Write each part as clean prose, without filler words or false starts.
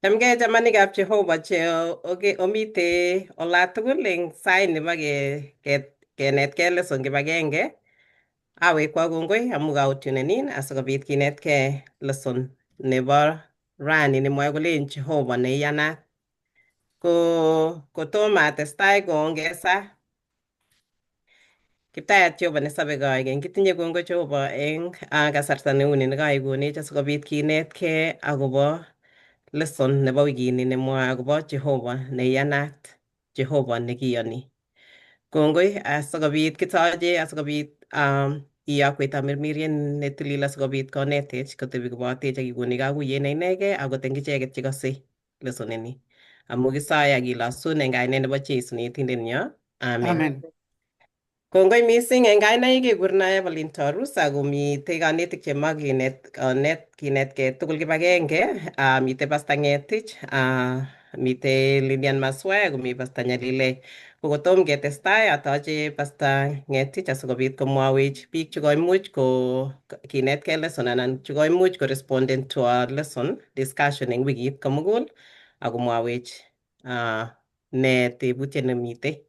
Chamgei chamanikab Jehova che omite olatugul eng sait nebo kenetkei lesson kibagenge. Awekwok kongoi amu kautunenin asikobit kinetkei lesson nebo rani nemwoe kolen Jehova neiyanat. Ko kotomo atestai koongesa Kiptayat Jehova nesobe koigeny, kitinye kongoi Jehova eng kasarta neuni nekaikonech asikobit kinetkei akobo lesson nebo wikini nemwoe akobo Jehova neiyanat, Jehova nekiyoni. Kongoi asikobit kitoche asikobit iyokwech tamirmiriet netilil asikobit konetech kotebi kobotech ak ikonech kakuyet ne inegei akot eng icheket chekosei lesson ini. Amu kisoe ak kilosun eng kainet nebo Jesu netindenyo. Amen. Amen. Kongoi mising eng kainaik kekurena Evelyn Torus ako mitei kanetik chemo kinet konet kinetkei tugul kibagenge. Mitei Pastor Ngetich, mitei Lilian Maswae komi Pastor Nyalile. Ko kotom ketestai atoche Pastor Ngetich asikobit komwawech biik chekoimuch ko kinetkei lesson anan chekoimuch koresponden to our lesson discussion eng wikit komugul akomwawech ne tebutiet nemitei.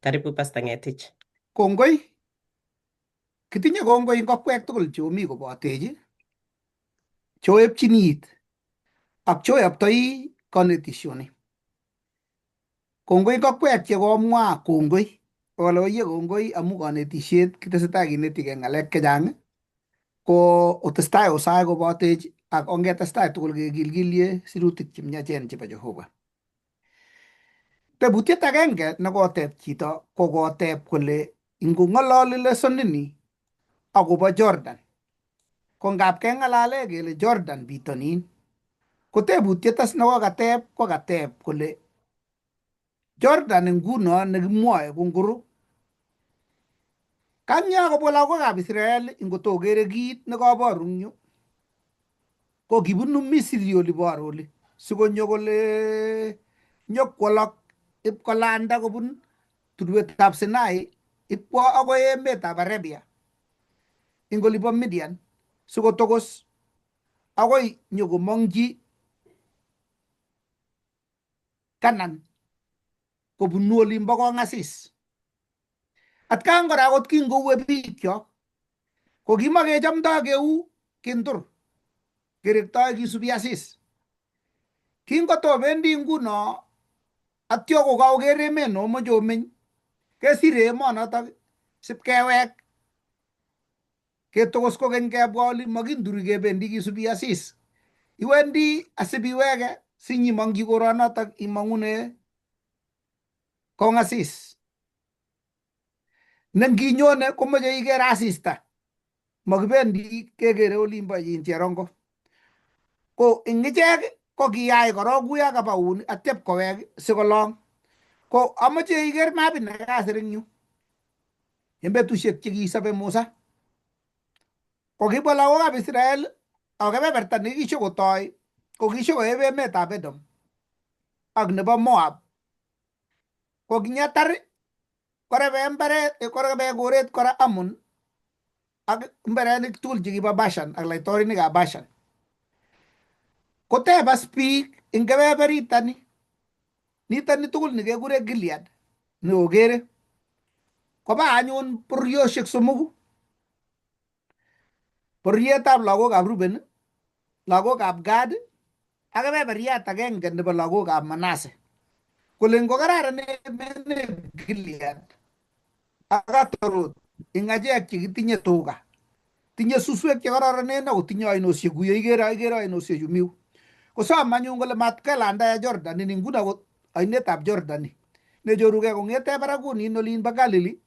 Karibu Pastor Ngetich. Kongoi. Kitinye kongoi eng okwek tugul cheomi kobotech, choepchini it ak choyoptoi konetisioni. Kongoi eng okwek chekomwa kongoi. Kole oye kongoi amu konetisiet kitesetai kinetigei ng'alek chechang ko otestai osae kobotech ak ongetestai tugul kekilkilie sirutik chemiachen chebo Jehova. Tebutiet agenge nekoteb chito ko koteb kole ingong'ololi lesson ini akobo Jordan ko ngap keng'alale kele Jordan bitonin ko tebutiet as nekokateb ko kateb kole Jordan nguno nekimwoe ko ngoro. Kangyo kobwa lagokab Israel ingotokere kit nekoboru eng yu ko kibunu Misri olibor oli sikonyo kole nyokwolok ipkolanda kobun tulwetab Sinai ipkwo akoi emetab Arabia ing olibo Midian sikotokos akoi nyokomongchi Canaan kobunu olimbo Kong'asis. Atkan kora akot kingoue biikyok ko kimakechomdoi keu kintur kerektoi kisubi asis. Kingotobendi nguno atyo kokaoker emet nomoche omeny kesire emonotok sipkewek ketokos kokeny kebwa oli makinturi kebendi kisubi asis. Iwendi asipiweke sinyimongchi koronotok imong'une Kong'asis. Ne nginyone komoche iker asista makibendi kekere olimbo in Cherongo. Ko eng ichek ko kiyai korok kuyo kaba uni atya kowek sikolong. Ko amoche iker mapit nekasir eng yu eng betusiek chekisobe Musa. Ko kibwa lagokab Israel ako kebeberta nekishokotoi ko kishokoeb emetab Edom ak nebo Moab. Ko kinyatar korebe mbaret korebe koret kora Amon ak mbarenik tugul chekibo Bashan ak laitorinikab Bashan. Kotebas biik eng kebeberitani nitoni tugul nikekure Gilead neokere koba anyun bororiosiek somoku. Bororietab lagokab Ruben, lagokab Gad ak kebeberyat agenge nebo lagokab Manase. Kole ngokararan emet Gilead ak Atarot eng achek chekitinye tuga. Tinye suswek chekororonen ako tinye ainosiek kuyo ikere ikere ainosiechu mi yu. Kosom anyun kole matkelanda Jordan ini nguno ko ainetab Jordan ni nechorugei kong'ete barakunin olin bo Galili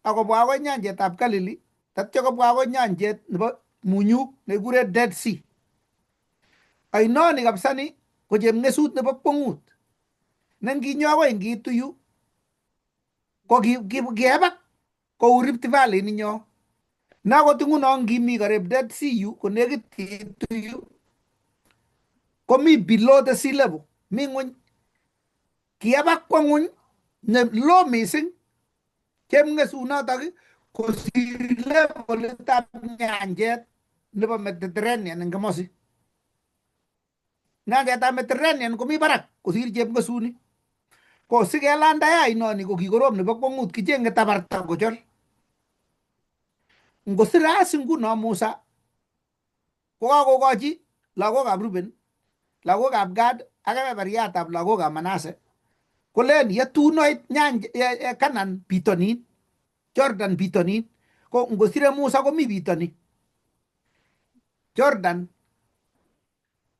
akobwa akoi nyanjetab Galili tatyo kobwa akoi nyanjet nebo Munyuk nekikure Dead Sea. Ainoni kabisa ni ko chepngesut nebo kwong'ut ne nginyo akoi ngiitu yu ko kiebak kou Rift Valley ninyo. Ne akot nguno ngimi karib Dead Sea yu konekit iitu yu komi below the sea level, mi ng'weny. Kiebak kwo ng'weny ne loo mising chepngesunotok kosir levelitab nyanjet nebo Mediterranean eng komosi. Nyanjetab Mediterranean komi barak kosir chepng'esuni. Ko sikelanda oinoni ko kikorom nebo kwong'ut, kichenge tabarta kochol. Ngosir as nguno Musa kokakokochi lagokab Ruben, lagokab Gad ak kebeberyatab lagokab Manase kolen yetun oit nyanja Kanan bitonin, Jordan bitonin, ko ngosire Musa komi bitoni. Jordan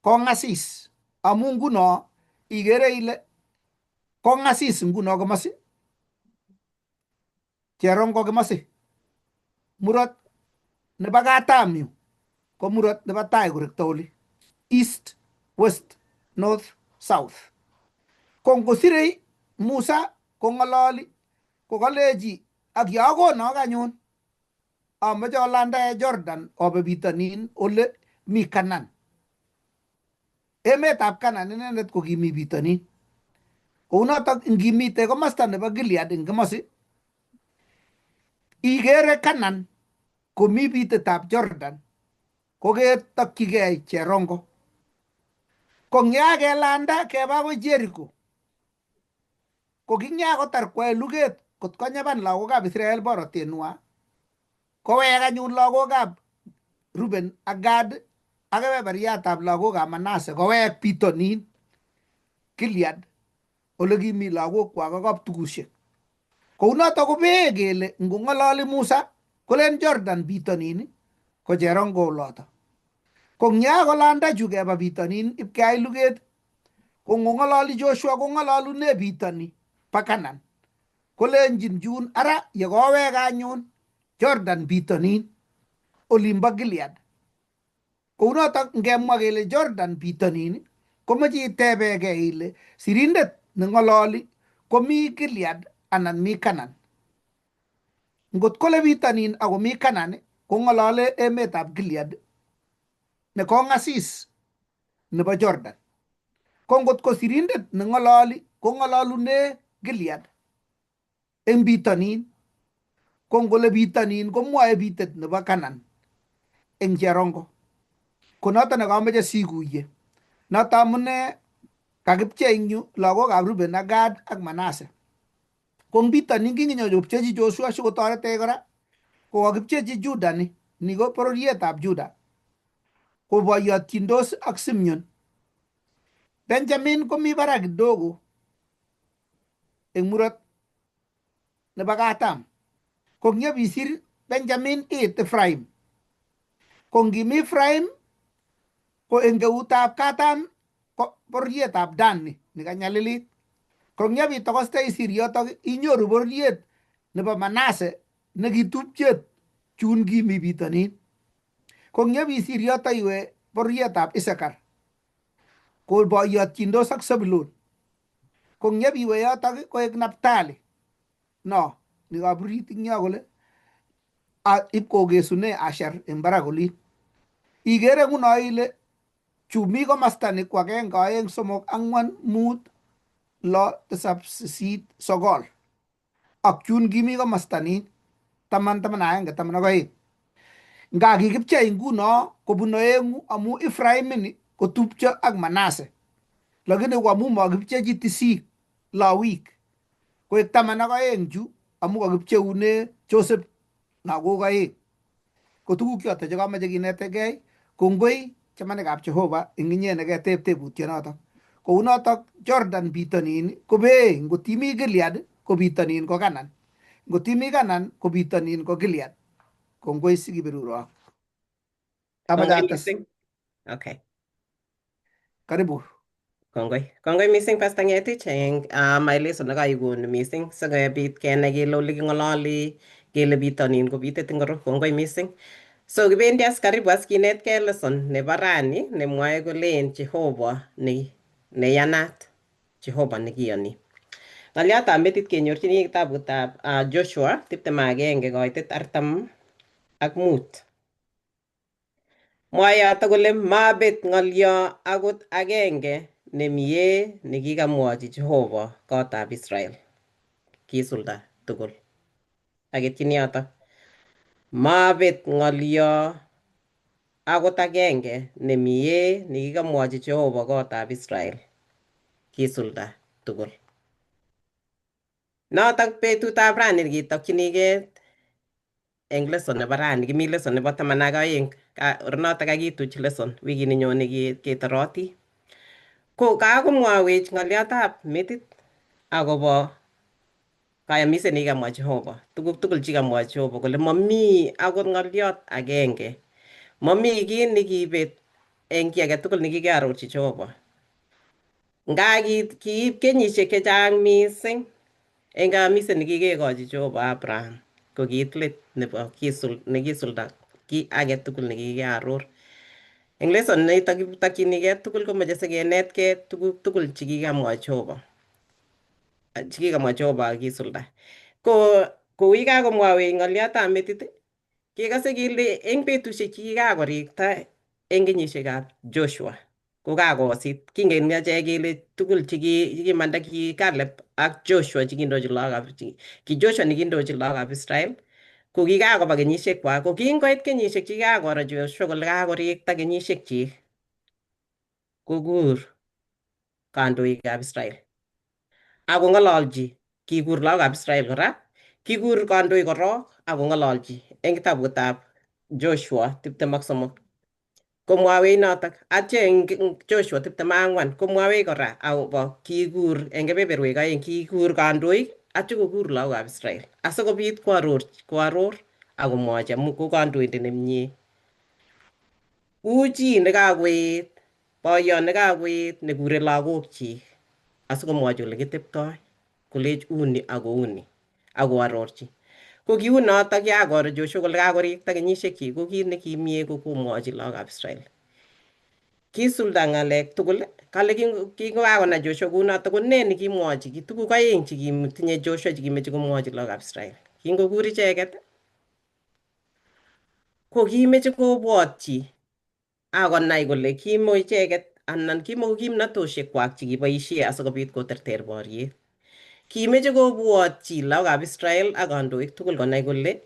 kong'asis amu nguno ikere ile kong'asis nguno komosi cherongo komosi murot nebo katam yu ko murot nebo tai korekto oli east, west, north, south. Ko ngosirei Musa kong'ololi kokalechi ak yakonok anyun amoche olandae Jordan obe bitonin ole mi Kanan. Emetab Kanan inendet ko kimi bitonin. Kounotok ngimite komosta nebo Gilead eng komosi ikere Kanan komi bitetab Jordan koketokyigei cherongo. Ko ngyakelanda keba akoi Jericho ko kingyakotar kwae luget kot konyeban lagokab Israel borotenwa kowek anyun lagokab Ruben ak Gad ak kebeberyatab lagokab Manase kowek bitonin Gilead ole kimi lagokwak ak kaptugusiek. Kounotok kobee kele ngong'ololi Musa kolen Jordan bitonin ko cherongo oloto. Ko ngyakolanda chu keba bitonin ipkeai luget ko ngong'ololi Joshua kong'ololune bitoni pa Kanan. Kolenjin chun ara yekowek anyun Jordan bitonin olimbo Gilead. Kounotok ngemwa kele Jordan bitonin komoche itebegei ile sirindet neng'ololi komi Gilead anan mi Kanan. Ngot kole bitonin akomi Kanan kong'olole emetab Gilead ne kong'asis nebo Jordan. Ko ngot ko sirindet neng'ololi kong'ololune Gilead eng bitonin ko ngole bitonin komwoe bitet nebo Kanan eng cherongo. Ko noto nekamoche sikuye. Noto amune kakipchei eng yu lagokab Ruben ak Gad ak Manase. Ko eng bitonin kingenyokopchechi Joshua sikotoretech kora ko kakipchechi Juda ni ko bororietab Juda koboyotyindos ak Simeon. Benjamin komi barak kidogo eng murot nebo katam. Ko ngyebisir Benjamin iit Ephraim. Ko ngimi Ephraim ko eng eutab katam ko bororietab Dan ni nikanyalilit. Ko ngyebitokoste isir yotok inyoru bororiet nebo Manase nekitupchet chun kimi bitonin. Ko ngyebisir yotok iwe bororietab Isakar ko boyotyindos ak Sebulun. Ko ngyebiwe yotok koek Naptali. No, nikaburit ing yo kole ipkokesune Asher eng barak olin. Ikere nguno ile chu mi komasta ni ko agenge, aeng, somok, ang'wan, mut, lo, tisap, sisit, sokol. Ak chun kimi komasta nin taman, taman agenge, taman ak aeng. Nga kikipchei nguno kobun aeng'u amu Ephraim ini kotupcho ak Manase. Lakini ko amu makipchechi tisik lawik koek taman ak aeng chu amu kakipcheune Joseph lagok aeng. Ko tuguk choto chekamoche kinetegei kongoi chamanikab Jehova eng inye neketeb tebutyonotok. Kounotok Jordan bitonin kobee ngot imi Gilead ko bitonin ko Kanan. Ngot imi Kanan ko bitonin ko Gilead. Kongoi sikiberurok. Amache Kongoi ates. mising. Okay. Karibu. Kongoi. Kongoi mising Pastor Ngetich eng maelezo nekaikonu mising sikobit kenai kele ole king'ololi kele bitonin ko bitet ingoro. Kongoi mising. So kibendi as karibu as kinetkei lesson nebo rani nemwoe kolen Jehova ne neyanat. Jehova nekiyoni. Ng'oliotab metit kenyorchini kitabutab Joshua 21 koitet 45. Mwoe yoto kole mabet ng'olyo akot agenge nemie nekikamwochi Jehova kotab Israel. Kisulda tugul. Aketyin yoto. Mabet ng'olyo akot agenge nemie nekikamwochi Jehova kotab Israel. Kisulda tugul. Notok betutab rani kitokchinigei eng lesson nebo rani. Kimi lesson nebo 12. Notok kakituch lesson wikini nyone ketoroti. Ko kakomwawech ng'oliotab metit akobo kayamiset nekikamwa Jehova. Tuguk tugul chekamwa Jehova kole mami akot ng'oliot agenge. Mami kiy nekibet eng kiy age tugul nekikiarorchi Jehova. Nga kiib kenyisiek chechang mising eng kayamiset nekikekochi Jehova Abraham ko kiit let nebo nekisulda kiy age tugul nekikiaror. Eng lesson nitok kitokchinigei tugul komoche sikenetkei tuguk tugul chekikamwa Jehova. Chekikamwa Jehova kisulda. Ko kou yekakomwawech ng'oliotab metit, kekose kele eng betusiek chekikakorikta eng kenyisiekab Joshua kokakosit. Kingen achek kele tugul chekimanda ki Caleb ak Joshua chekindochi lagokab ki Joshua nekindochi lagokab Israel ko kikakoba kenyisiekwak. Ko kingoit kenyisiek chekikakoro Joshua kole kakorikta kenyisiekchik kokur kandoikab Israel akong'ololchi. Kikur lagokab Israel kora, kikur kandoik korok akong'ololchi eng kitabutab Joshua 23 komwawech notok. Atya eng Joshua 24 komwawech kora akobo kikur eng kebeberwek aeng, kikur kandoik atya kokur lagokab Israel asikobit koaror akomwochi amu ko kandoindet nemie. Uu chi nekakoet, boyot nekakoet nekure lagokchik asikomwochi ole kiteptoi kolech uni ako uni akoarorchi. Ko kiu notok yakoro Joshua kole kakorikta kenyisiekyik ko kit nekimie ko komwochi lagokab Israel. Kisulda ng'alek tugul. Kale kingokakonai Joshua kounotok ko nee nekimwochi ki tuguk aeng chekitinye Joshua chekimeche komwochi lagokab Israel. Kingokur icheket ko kimeche kobwotchi akonai kole kimo icheket anan kimo kimnatoshekwak chekiboisie asikobit koterter boriet. Kimeche kobwotchi lagokab Israel ak kandoik tugul konai kole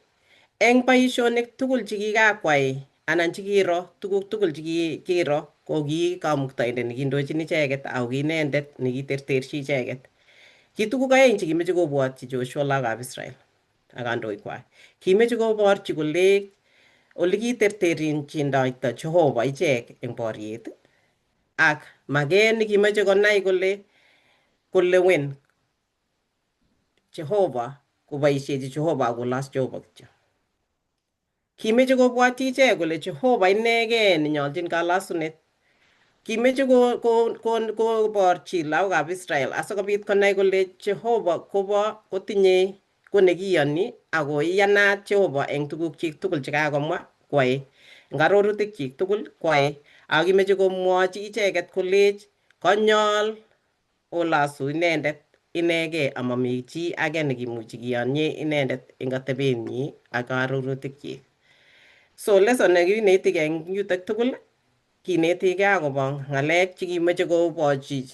eng boisionik tugul chekikakwai anan chekiro tuguk tugul chekiro ko ki kamuktaindet nekindochin icheket ako ki inendet nekiterterchi icheket. Ki tuguk aeng chekimeche kobwotchi Joshua lagokab Israel ak kandoikwak. Kimeche koborchi kole ole kiterterchindoito Jehova ichek eng boriet ak maket nekimeche konai kole kolewen Jehova koboisiechi Jehova akolos Jehova kityo. Kimeche kobwotyi ichek kole Jehova inegei nenyolchin kalasunet. Kimeche koborchi lagokab Israel asikobit konai kole Jehova kobo kotinye ko nekiyoni ako iyanat Jehova eng tugukchik tugul chekakomwa kwae. Eng arorutikchik tugul kwae. Ako kimeche komwochi icheket kolech konyol olosu inendet inegei amami chi age nekimuchi kiyonye inendet eng atebenyi ak arorutikchik. So lesson nekinetigei eng yutok tugul kinetigei akobo ng'alek chekimoche koborchi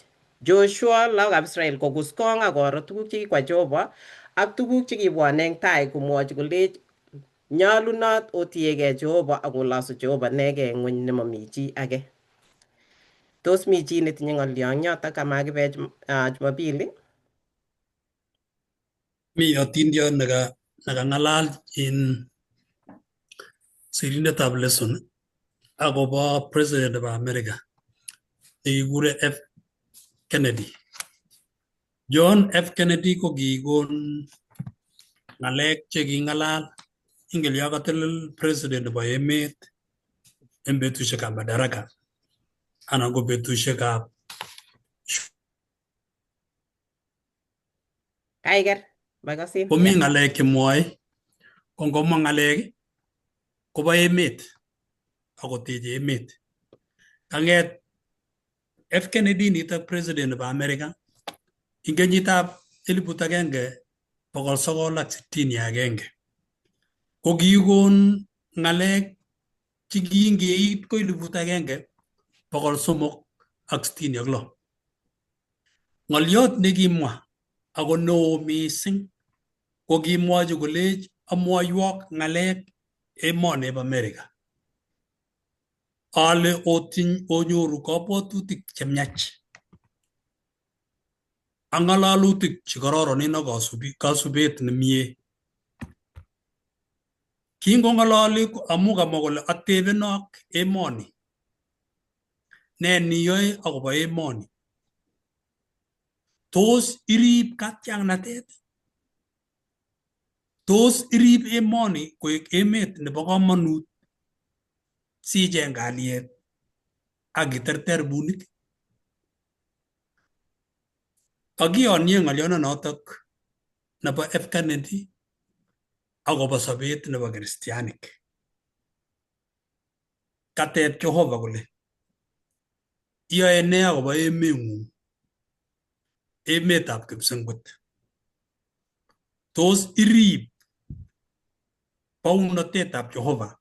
Joshua lagokab Israel kokuskong akoro tuguk chekikwai Jehova ak tuguk chekibwone eng tai komwochi kolech nyolunot otiegei Jehova akolosu Jehova inegei eng ng'weny nemomi chi age. Tos mi chi netinye ng'olyo eng yotok amakibe Jumapili? Mi atindiot nekang'alal in sirindetab lesson akobo president nebo America nekikure F Kennedy. John F Kennedy ko kikon ng'alek cheking'alal ingen yon katelel president nebo emet en betusiekab madaraka anan ko betusiekab Kaiker makasin. Komi ng'alek chemwoe ko ngomwa ng'alek kobo emet akoteche emet. Kang'et F Kennedy nitok president nebo America ing kenyitab 1961 ko kikon ng'alek chekiingeit ko 1366. Ng'oliot nekimwa ako neo mising ko kimwochi kolech amwoiwok ng'alek emoni bo America. Ale otiny onyoru kabwatutik chemiach ak ng'alalutik chekororonen ak kasubet nemie. Kingong'ololi amu kamwa kole atebenok emoni. Ne niyoe akobo emoni? Tos irib katyaknatet? Tos irib emoni koek emet nebo komonut sicheng kalyet ak iterter bunik? Kakiyonye ng'olionotok nebo F. Kennedy akobo sobet nebo kristianik. Kateb Jehova kole iyoe nee akobo emeng'ung, emetab Kipsengwet? Tos irib bounotetab Jehova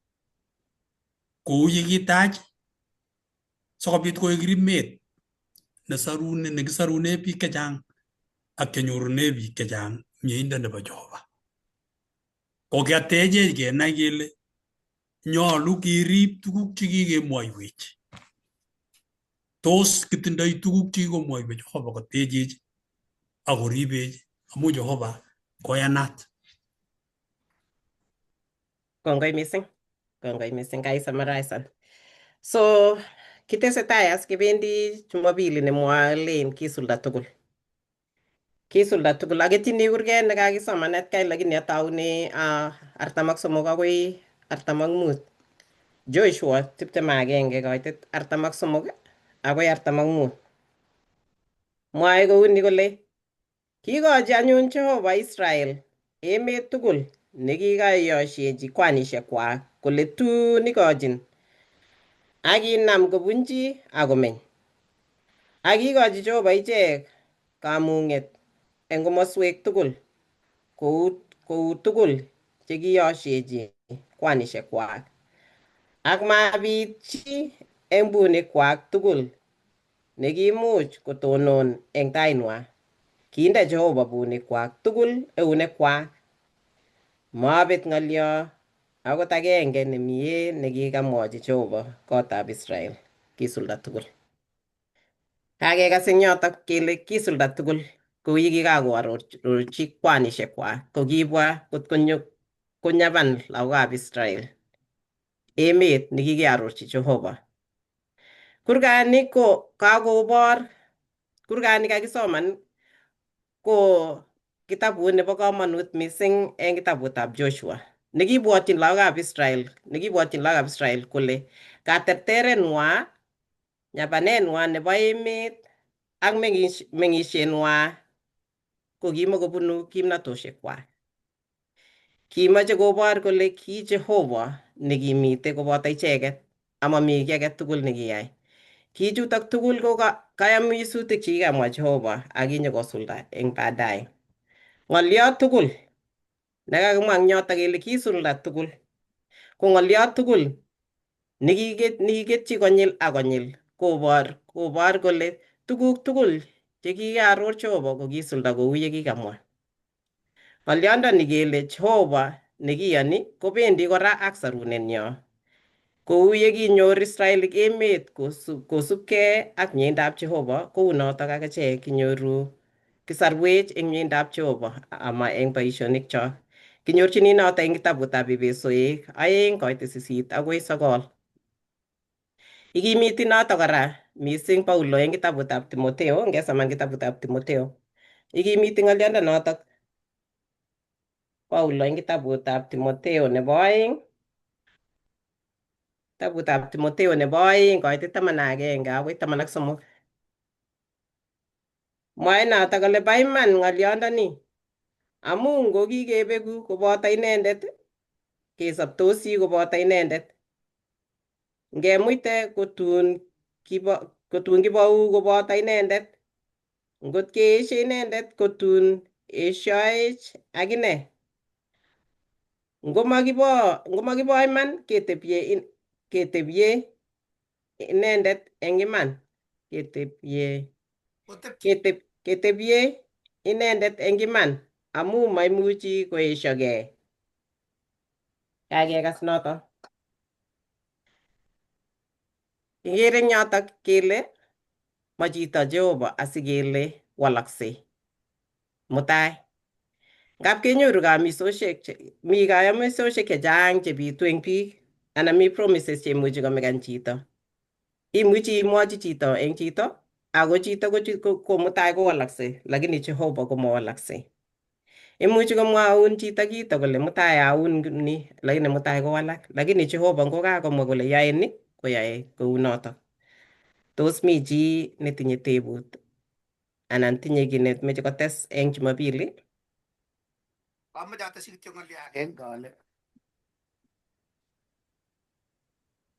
kou yekitach sikobit koek rimet nesarune nekisarune biik chechang ak chenyorune biik chechang mieindo nebo Jehova. Kokiatechech kenai kele nyolu kerib tuguk chekikemwoiwech. Tos kitindoi tuguk chekikomwoiwech Jehova kotechech ak koribech amu Jehova koyanat. Kongoi mising. Kongoi mising kaisummarisan. So kitesetai as kibendi Jumapili nemwoe len kisulda tugul. Kisulda tugul aketyini kurget nekakisoman atkai lakini ataune 43 akoi 45. Joshua 21 koitet 43 akoi 45. Mwae kouni kole kikochi anyun Jehova Israel emet tugul nekikayoshechi kwanishekwak kole tun ikochin ak inam kobunchi ak komeny. Ak kikochi Jehova ichek kamung'et eng komoswek tugul kou tugul chekiyoshechi kwanishekwak. Ak mabit chi eng bunikwak tugul nekiimuch kotonon eng tainwa. Kinde Jehova bunikwak tugul eunekwak. Mabet ng'olyo akot agenge nemie nekikamwochi Jehova kotab Israel. Kisulda tugul. Kakekas eng yotok kele kisulda tugul kou yekikakoarorchi kwanishekwak ko kibwa kot konyo konyaban lagokab Israel emet nekikiarorchi Jehova. Kurgani ko kakobor kurgani kakisoman ko kitabut nebo komonut mising eng kitabutab Joshua nekibwotyin lagokab Israel kole katerterenwa nyabanenwa nebo emet ak meng'ishenwa ko kimokobunu kimnatoshekwak. Kimoche kobor kole ki Jehova nekimite koboto icheket amami kiy age tugul nekiyai. Ki chutok tugul ko kayamisutik chekikamwa Jehova ak kinyokosulda eng baadaye. Ng'oliot tugul nekakimwa eng yotok kele kisulda tugul ko ng'oliot tugul nekiketyi konyil ak konyil kobor kole tuguk tugul chekikiaror Jehova ko kisulda kou yekikamwa. Ng'oliondoni kele Jehova nekiyoni kobendi kora ak sarunenyo. Kou yekinyor Israelik emet kosubkei ak mieindab Jehova kounotok akichek kinyoru kisarwech eng mieindab Jehova ama eng boisionikchok. Kinyorchini noto eng kitabutab Epesoek 2 koit 8 akoi 9. Ikimiti noto kora mising Paulo eng kitabutab Timoteo, ngesoman kitabutab Timoteo. Ikimiti ng'oliondo notok Paulo eng kitabutab Timoteo nebo 2, kitabutab Timoteo nebo 2 koit 11 akoi 13. Mwae noto kole bo iman ng'oliondoni amu ngokikebeku koboto inendet kesobtosi koboto inendet. Ngemuite kotun kibou koboto inendet. Ngot keeshe inendet kotun eshoech akine. Ngomakibo iman ketebye inendet eng iman. Ketebye inendet eng iman amu maimuchi koeshokei. Kakekas noto. Ikere eng yotok kele ma chito Jehova asikele walaksei mutai. Ngap kenyoru kamisoshek, mi kayamisoshek chechang chebitu eng biik anan mi promises cheimuchi komekan chito. Imuchi imwochi chito eng chito ako chito ko mutai kowalaksei lakini Jehova komawalaksei. Imuchi komwaun chito kito kole mutai aun ni lakini mutai kowalak lakini Jehova ngokakomwa kole yae ni koyae kounotok. Tos mi chi netinye tebut anan tinye kiy nemeche kotes eng Jumapili? Amoche atesyi kityo ng'olyo agenge ale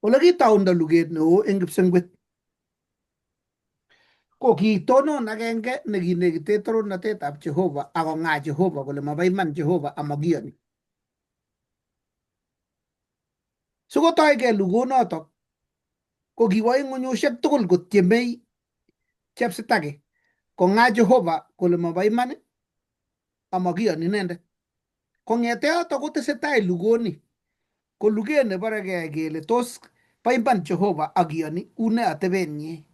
ole kitaundo luget neo eng Kipsengwet ko kitonon agenge nekinekite torornatetab Jehova akong'aa Jehova kole mabo iman Jehova amakiyoni. Sikotoige lugonotok ko kiwo ing'unyushek tugul kotyemei Chepsitaki kong'aa Jehova kole mabo iman amakiyoni inendet. Kong'ete yoto kotesetai lugoni ko luget neboregei kele tos bo iman Jehova akiyoni une atebenyi.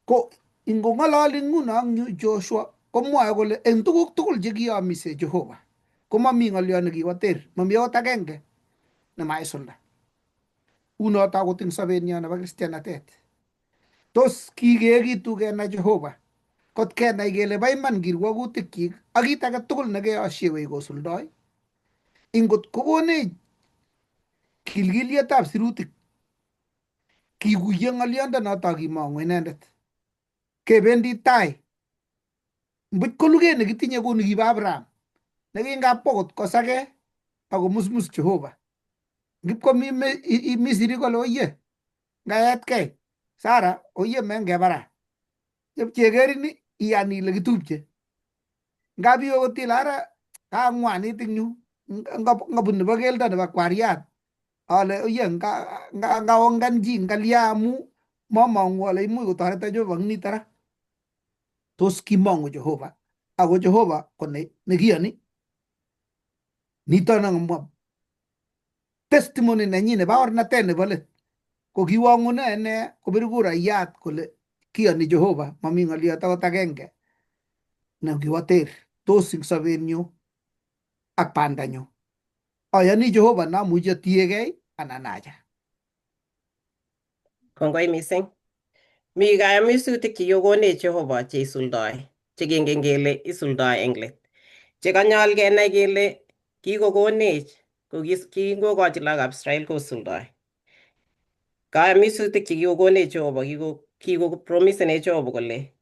Ko ingong'ololi nguno Joshua komwoe kole eng tuguk tugul chekiyomise Jehova komami ng'olyo nekiwo ter, mami akot agenge nemaisulda. Unoto akot eng sobenyo nebo kristianatet. Tos kikeekitu kenai Jehova kot kenai kele bo iman kirwokutikyik ak kit age tugul nekeyosyewech kosuldoi? Ingot kokonech kilkilietab sirutik kikuye ng'oliondonoto kimong'u inendet. Kebendi tai. Mbuch ko luget nekitinye kou nikibo Abraham nekingapwa kot kosake ak komusmus Jehova. Ngipkomi Misri kole oye ngaetkei Sara oye mengebara. Chepchekerin iyan ile kitupche. Ngap iwe kot ile ara kang'wanit eng yu ngabun nebo keldo nebo kwariat ale oye ngaongan chi ngalya amu mamong'u ale imuch kotoreto Jehova eng nito ra. Tos kimong'u Jehova ako Jehova ko nekiyoni nito nekamwa testimony nenyi nebo baornatet nebo let ko kiwong'une ine kobir kuraiyat kole kiyoni Jehova mami ng'oliot akot agenge nekiwo ter tos eng sobenyu ak bandanyu ayoni Jehova namuchi atiegei anan acha. Kongoi mising. Mi kayamisutik chekikonech Jehova cheisuldoi, chekengen kele isuldoi eng let. Chekanyol kenai kele kikokonech ko kingokochi lagokab Israel kosuldoi. Kayamisutik chekikokonech Jehova kikopromisenech Jehova kole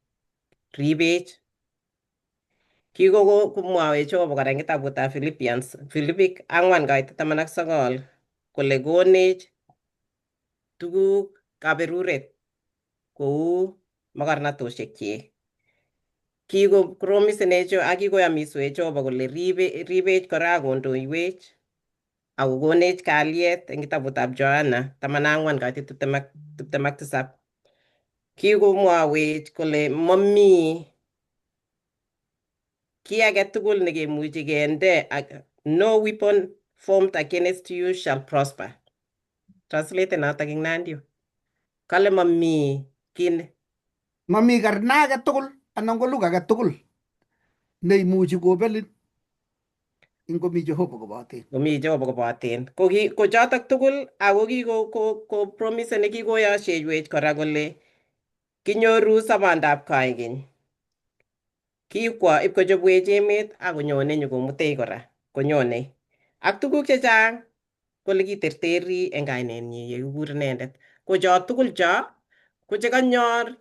ribech. Kikokomwawech Jehova kora eng kitabutab Philippians, Philipik 4:19 kole konech tuguk kaberuret kou mokornatoshekyik. Kikopromisenech ak kikoyomiswech Jehova kole ribech kora ak kondoiwech ak kokonech kalyet eng kitabutab Johana 14:27. Kikomwowech kole mami kiy age tugul nekemuchi kende ak no weapon formed against you shall prosper. Translate notok eng Nandi. Kale mami kiy Mami karna age tugul anan ko lugha age tugul neimuchi kobelin ingomi Jehova koboten. Komi Jehova koboten. Ko ki ko chotok tugul ako kiko ko ko promise kikoyoshewech kora kole kinyoru sobondab koikeny. Kikwo ipkochopwech emet ak konyone nyokomutech kora konyone ak tuguk chechang kole kiterteri eng kainenyi yekikur inendet. Ko cho tugul cho ko chekanyor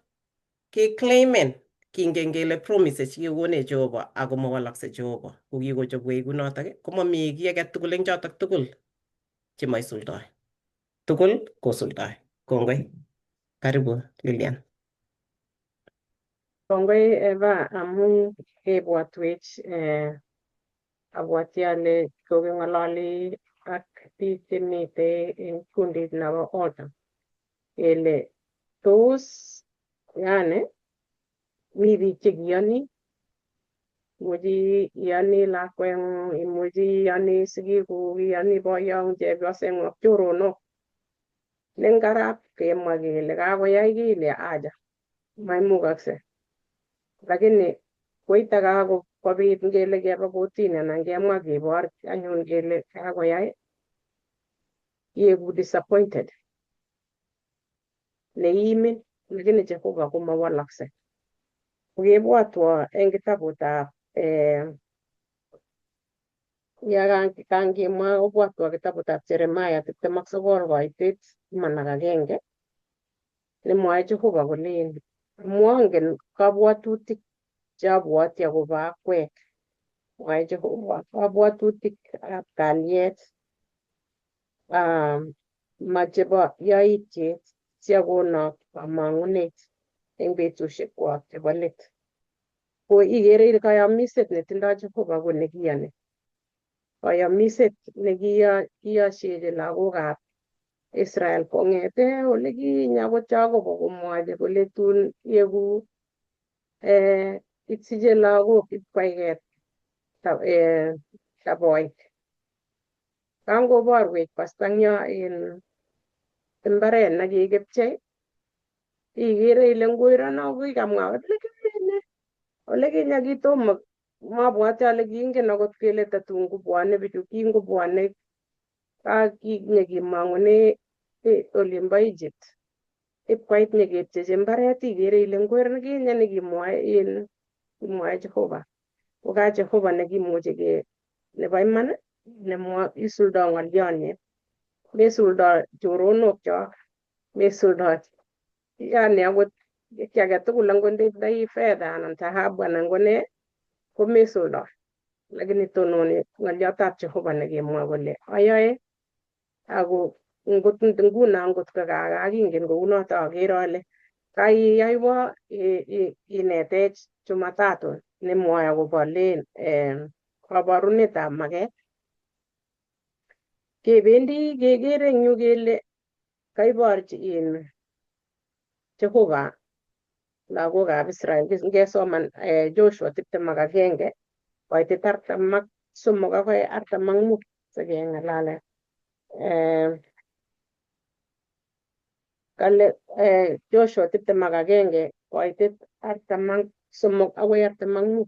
keclaimen kingen kele promises chekikonech Jehova ako mawalakse Jehova. Ko kikochopwech kunotok komami kiy age tugul eng chotok tugul chemaisuldoi. Tugul kosuldoi. Kongoi. Karibu Lilian. Kongoi Eva amun kebwotwech abwoti ale koking'ololi ak biik chemite en kundit nebo altar kele tos yani mi biik chekiyoni imuchi iyoni lakweng'ung, imuchi iyoni sigikuk, iyoni boyong'ung, chepyoseng'ung ak choronok. Nengarap kemwa kele kakoyai kile aja maimukakse. Lakini koita kakobit ngele keba kotini anan kemwa kebor anyun kele kakoyai ieku disappointed neiimin lakini Jehova komawalakse. Kokebwotwo eng kitabutab ya kangimwa kobwatwa kitabutab Jeremiah 29 koitet 11 nemwoe Jehova kolen mongen kabwatutik cheabwoti akobo akwek mwoe Jehova kabwatutik ab kalyet ma chebo yoityet siakonok kamang'unet eng betusiekwak chebo let. Ko ikere ile kayamiset netindoi Jehova ko nekiyoni. Kayamiset nekiyoshechi lagokab Israel kong'ete olekinye akot Jacob komwochi kole tun yeku isiche lagok ipkwaike taboik. Kangoborwech pastangyo in mbaret nekikipchei ikere ile nguirono kikamwa olekinye olekinye kitomo mabwati ale kingen akot kele tatun kobwone bichu kingobwone nyekimong'une olimbo Egypt ipkoit nyekepchechi mbaret ikere ile ngwir nekinye nekimwoe in kimwoe Jehova ko ka Jehova nekimuchi ke nebo iman nemwo isuldo ng'olyonyin mesuldo choronokchok mesuldo yani akot kiy age tugul angot ndetindoi fedha anan dhahabu anan ko nee komesuldo lakini tononi ng'olyotab Jehova nekimwa kole ayoe ako ngot nguno ngot ko kakingen kounoto akere ale kaiyoiwo inetech Jumatatu nemwoe akobo len kaborunetab maket. Kebendi kekere eng yu kele kaiborchi in Jehova lagokab Israel ngesoman Joshua 21 koitit 43 akoi 45 sikeng'alale. Kale Joshua 21 koitit 43 akoi 45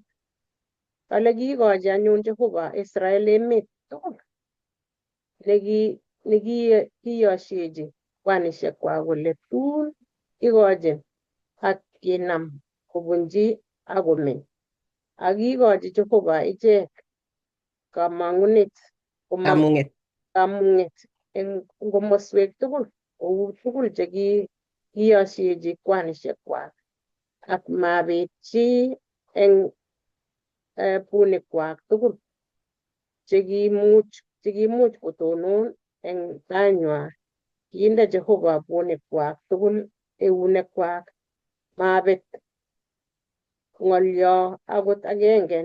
kale kiikochi anyun Jehova Israel emet tugul nekiyoshechi kwanishekwak kole tun ikochin ak kinam kobunchi ak komeny. Ak kikochi Jehova ichek kamang'unet Kamung'et. Kamung'et eng komoswek tugul kou tugul chekiyoshechi kwanishekwak ak mabit chi eng bunikwak tugul chekimuch kotonon eng tainywa. Kinde Jehova bunikwak tugul eunekwak mabet ng'olyo akot agenge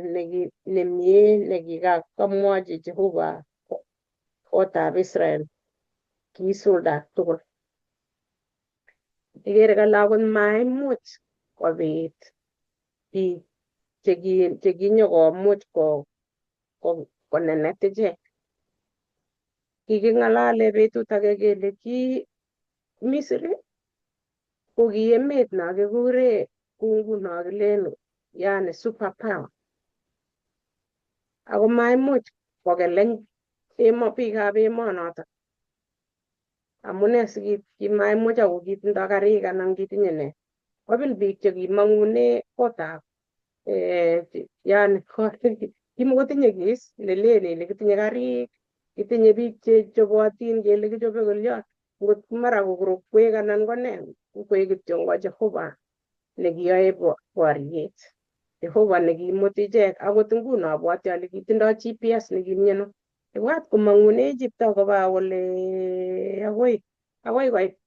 nemie nekikamwochi Jehova kotab Israel kisulda tugul. Ikere kole akot maimuch kobit biik chekinyokomuch konenet ichek. Kiking'alale betut age kele ki Misri ko ki emet no kikure kou nguno kilen yani super power. Ako maimuch kokeleny emo biikab emonoto. Amune sikimaimuch ako kitindoi karik anan kitinye nee. Kobil biik chekimong'une kotab yani kimokotinye kis nelen ile kitinye karik, kitinye biik chechobotin kele kichobe kolyon. Ngot mara ko korokwek anan ko nee, koik kityo ngo Jehova nekiyoe boriet. Jehova nekimuti ichek akot nguno abwati ale kitindoi GPS nekimiano. Ibwat komong'une Egypt akoba ole akoi koit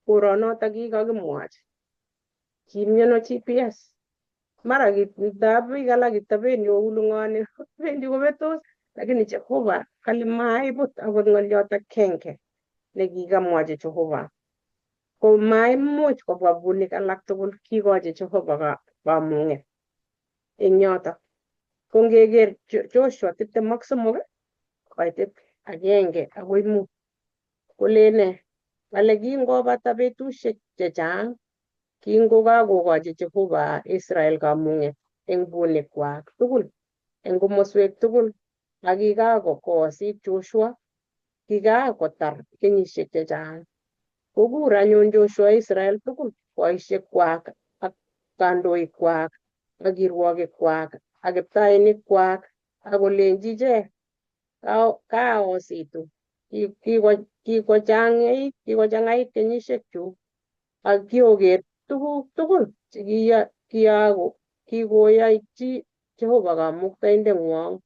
koronotok kikokimwochi. Kimiano GPS. Mara ndap biik alak kitabendi kou lung'oni bendi kobetos lakini Jehova kale maibut akot ng'olyot agenge nekikamwochi Jehova. Ko maimuch kobwa bunik alak tugul kikochi Jehova kamung'et eng yotok. Ko ngeker Joshua 23 koitit 1 akoi 5 kolen nee Kale kingobata betusiek chechang, kingokakokochi Jehova Israel kamung'et eng bunikwak tugul, eng komoswek tugul, ak kikakosit Joshua, kikakotar kenyisiek chechang. Kokur anyun Joshua Israel tugul, boisiekwak ak kandoikwak ak kirwokikwak ak kiptainikwak ak kolenji ichek, kaositu, kikochang'ait kenyisiekchu ak kioker tuguk tugul che kikoyochi Jehova Kamuktaindeng'wong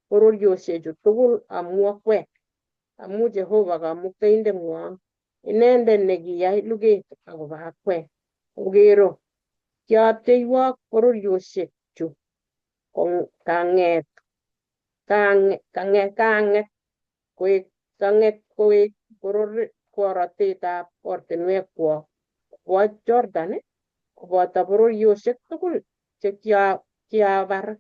bororiosiechu tugul amu akwek, amu Jehova Kamuktaindeng'wong inendet nekiyai luget akobo akwek. Okero, kiapcheiwok bororiosiechu kang'et koek borotetab ortinwekwok kobwa Jordan, koboto bororiosiek tugul che kiabar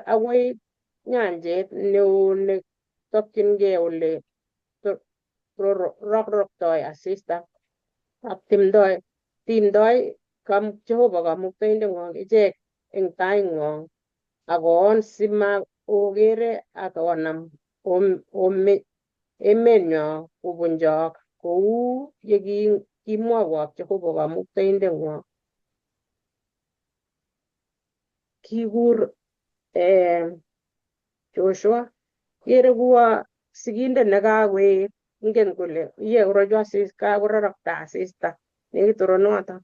akoi nyanjet neo netokyingei ole roroktoi asista ak timdoi Jehova Kamuktaindeng'wong ichek eng taing'wong akoon sima okere ak onam emenyo kobunchok kou ye kimwowok Jehova Kamuktaindeng'wong. Kikur Joshua, kere kuo sigindet nekakoet, ingen kole ye korochu asista, kakororokto asista nekit oronoto,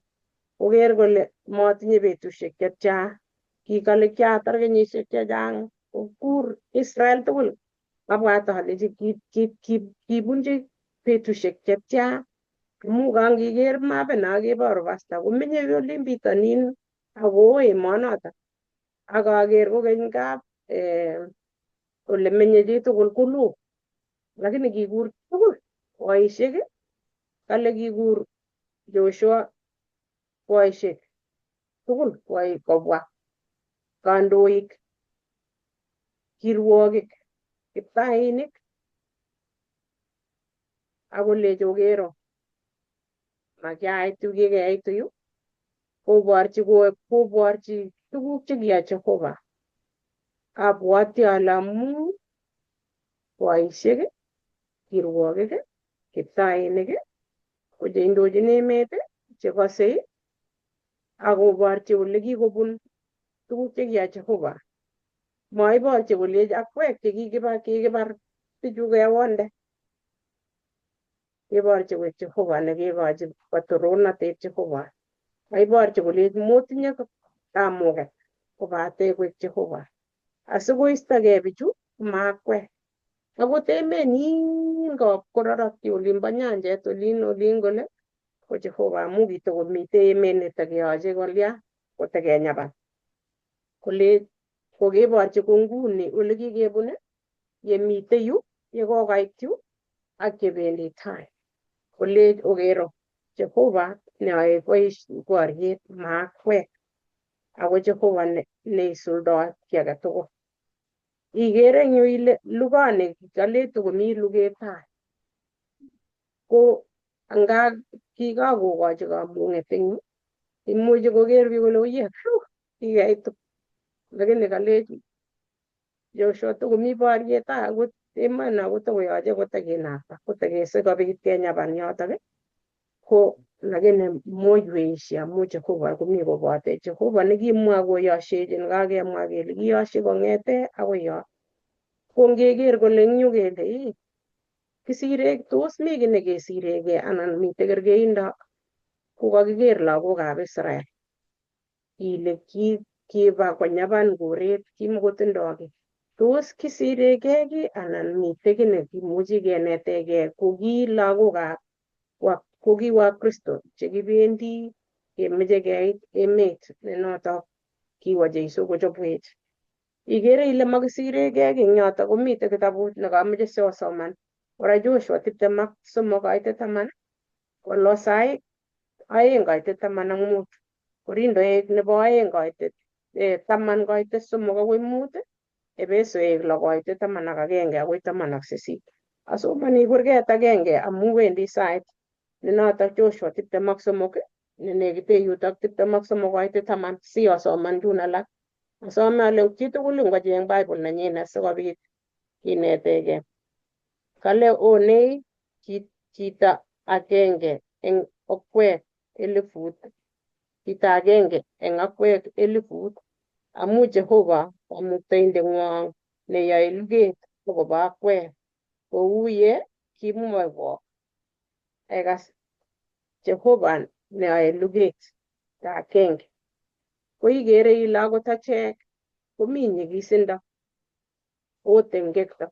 koker kole motinye betusiek chetya, kikale kiatar kenyisiek chechang, kokur Israel tugul. Abwat alechi kibunchi betusiek chetya, amu kangiker mapit no keboru pasta komenye olin bitonin ako oo emonoto, ak aker kokeny kap ole menye chitugul koloo, lakini kikur tugul boisiek, kale kikur Joshua boisiek tugul kobwa, kandoik, kirwokik, kiptainik, ak kolechi okero makiait yu, kikeit yu, koborchi tuguk chekiyai Jehova. Abwoti ale amu boisiek, kirwokik, kiptainik ko cheindochin emet, chekosei ak koborchi ole kikobun tuguk chekiyai Jehova. Moiborchi kolechi akwek chekikibar kikibar bichu kewonde. Keborchi koek Jehova nekikochi patronatet Jehova. Maiborchi kolechi motinye kamuket kobate koek Jehova. Asikoistogei bichu komakwek. Akot emet niin kororokyi olinbo nyanjet olin kole ko Jehova amu kitokomite emet netokeyoche kolya kotekenyapan. Kole kokeborchi ko nguni ole kikebun, yemite yu, yekokoit yu ak chebendi tai. Kolech okero Jehova neyoe boriet maakwek ako Jehova neisuldoi kiy age tugul. Ikere eng yu ile lugani kale tokomi luget tai. Ko anga kikakokochi kamung'et eng yu, imuchi koker biik kole oye, kikeitu. Lakini kalech Joshua tokomi boriet tai akot emoni kotokoyoche kotekinakta kotekesikobit kenyapan yotok, ko lakini moiweishi amu Jehova komi kobotech. Jehova nekimwa koyoshechin, kakemwa kele kiyoshi kong'ete akoi yo. Ko ngeker kole eng yu kele ii kisire, tos mi kiy nekesiregei anan mitei kerkeindo, ko kakiker lagokab Israel ile kiba konyapan koret kimokotindoi kiy. Tos kisiregei kiy anan mitei kiy nekimuchi kenetegei ko ki lagokab ko ki Wakristo chekibendi kemeche keit emet nenotok kiwo Jeiso kochobwech. Ikere ile makisiregei kiy eng yotok komitei kitabut nekamoche siosoman. Kora Joshua 23 kaitet 10, Kolosai 2 kaitet 15, Korindoek 2 kaitet 10 kaitet 3 akoi 5, Epesoek 6 kaitet 11 akoi 18. Asomani kurget agenge amu wendi sait ne notok Joshua 23 nenekite yutok 23 koit 10 si asoman chun alak. Asome ale chitugul ngocheng Bible nenyinet sikobit kinetegei. Kale onei chito agenge eng okwek 1,000, chito agenge eng akwek 1,000, amu Jehova Kamuktaindeng'wong neyoe luget akobo akwek, kou ye kimwowok. Ekas Jehova neyoe luget agenge. Ko ikere ile akot achek komi nyikisindo ot eng ngekto.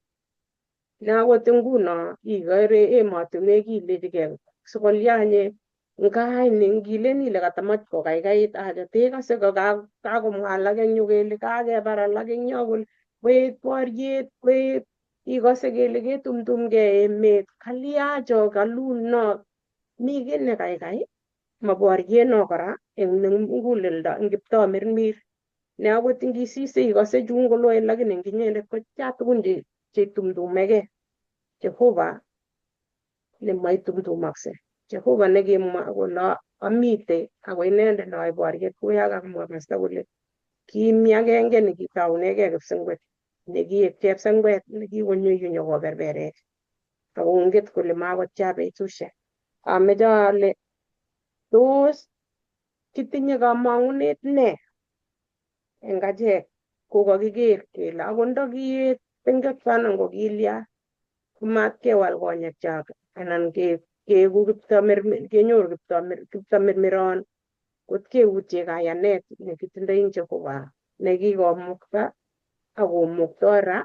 Ne akot nguno ikere emotinwek ilechigei sikolya nye ngai ngilen ile katamach kokaikait acha tekose ko kakomwa alak eng yu kele kakebar alak eng yo kole koet boriet koet ikose kele ketumtumgei emet kalya cho kalun no mi kiy ne kaikai ma boriet no kora eng muguleldo eng kiptomirmir ne akot ngisise ikose chun koloen lakini eng inyendet ko cha tugun cheitumtumegei. Jehova nemaitumtumakse, Jehova nekimwa kole amite ako inendet neyoe boriet kou ya kakamwa pasta kole kimi agenge nekitounegei kipsengwet nekiek chepsengwet nekikonyo yu nyokoberberech akonget kole makotya betusiek. Ameche ale tos kitinye kamang'unet ne eng achek kokakiker kele akot ndakiet tengekto anan ko kilya komatkewal konyekchok anan keeku kenyoru kiptamirmiron kot keutye kayanet nekitindoi eng Jehova nekikomukta akomukto ra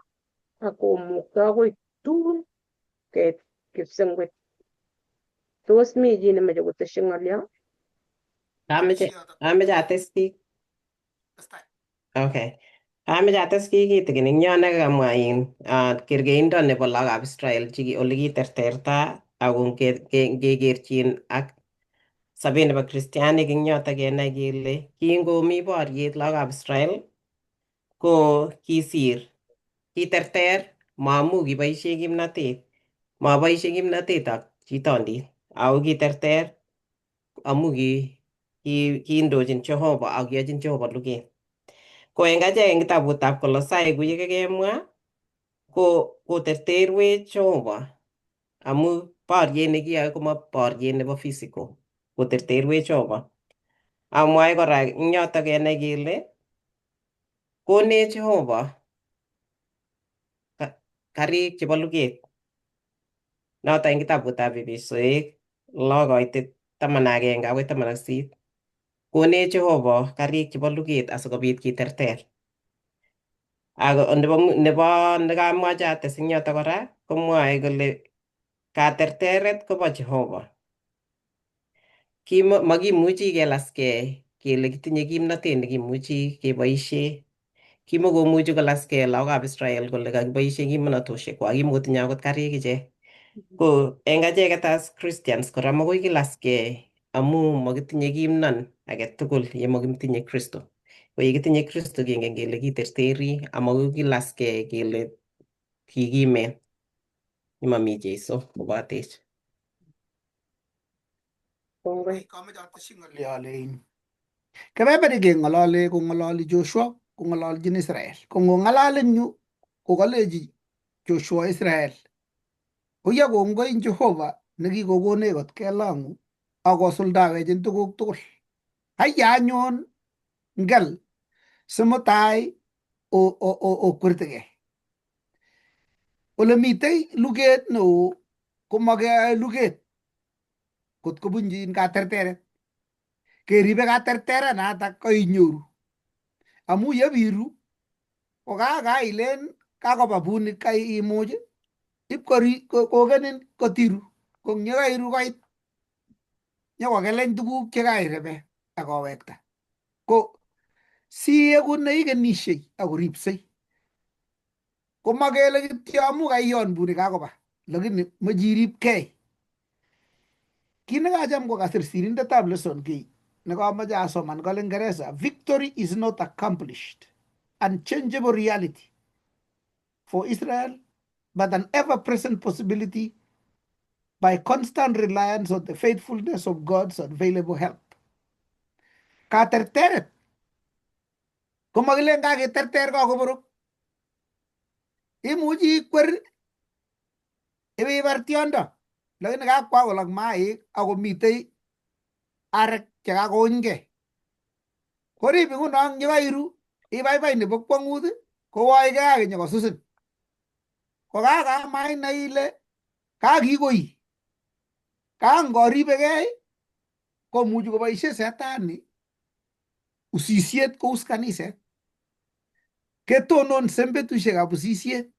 akomukto akoi tun keit kipsengwet. Tos mi chi nemoche kotesyi ng'olyo? Ameche ates kiy. Okay. Ameche ates kiy kitikin eng yon nekamwa in kerkeindo nebo lagokab Israel ole kiterterta ako ngekerchin ak sobet nebo kristianik eng yotok kenai kele kingomi boriet lagokab Israel ko kisir kiterter maamu kiboisie kimnatet maboisie kimnatetab chitondit ako kiterter amu kiindochin Jehova ak kiyochin Jehova luget. Ko eng achek eng kitabutab Kolosai kou yekakemwa ko koterterwech Jehova amu boriet nekiyoe koma boriet nebo physical koterterwech Jehova. Amwae kora eng yotok kenai kele konech Jehova karik chebo luget noto eng kitabutab Epesoek 6 koitet 11 akoi 18 konech Jehova karik chebo luget asikobit kiterter. Ako nebo nekamwache ates eng yotok kora komwoe kole katerteret kobo Jehova. Makimuchi kelaskei kele kitinye kimnatet nekimuchi keboisie. Kimokomuchi kolaskei lagokab Israel kole kakiboisie kimnatoshekwak, kimokotinye akot karik ichek. Ko eng acheket as Christians kora makoi kilaskei amu makitinye kimnon age tugul yemokitinye Kristo. Ko yekitinye Kristo kingen kele kiterteri amakoi kilaskei kele kikimen yemami Jeiso kobatech. Kongoi. Kameche atesyi ng'olyo ale in kebeberi keng'olole kong'ololi Joshua kong'ololjin Israel. Ko ngong'alal eng yu ko kalechi Joshua Israel koya kongoi eng Jehova nekikokonech kot kelong'u ak kosuldawech eng tuguk tugul. Haiya anyun ngel simutai okwertegei. Ole mitei luget neo komakeyoe luget kot kobunjin katerteret. Keribe katerteranatak koinyoru. Amu yebiru ko kakailen kakoba bunik kaimuch ip kokenin kotiru ko eng yekairu koit nyokokeleny tuguk chekairebe akowekta. Ko sieku neikenishei akoripsei. Komakele kityo amu kaiyon bunik kakoba lakini moche iripkei. Kit nekacham kokasir sirindetab lesson kiy nekamoche asoman kole Ingeresa, victory is not accomplished unchangeable reality for Israel. but an ever-present possibility by constant reliance on the faithfulness of God's available help. Katerteret komakilen kaketerter kakoborok. Imuchi ikwer ibibar tiondo lakini kakwa kolok maik akomitei arek chekakounyke. Korib nguno yekairu ibaibai nebo kwongut kowoeke ak inyokosusin. Kokakamainai ile kakikoi kangoribekei komuchi koboisie setani usisiet kous kaniset. Ketononse betusiekab usisiet.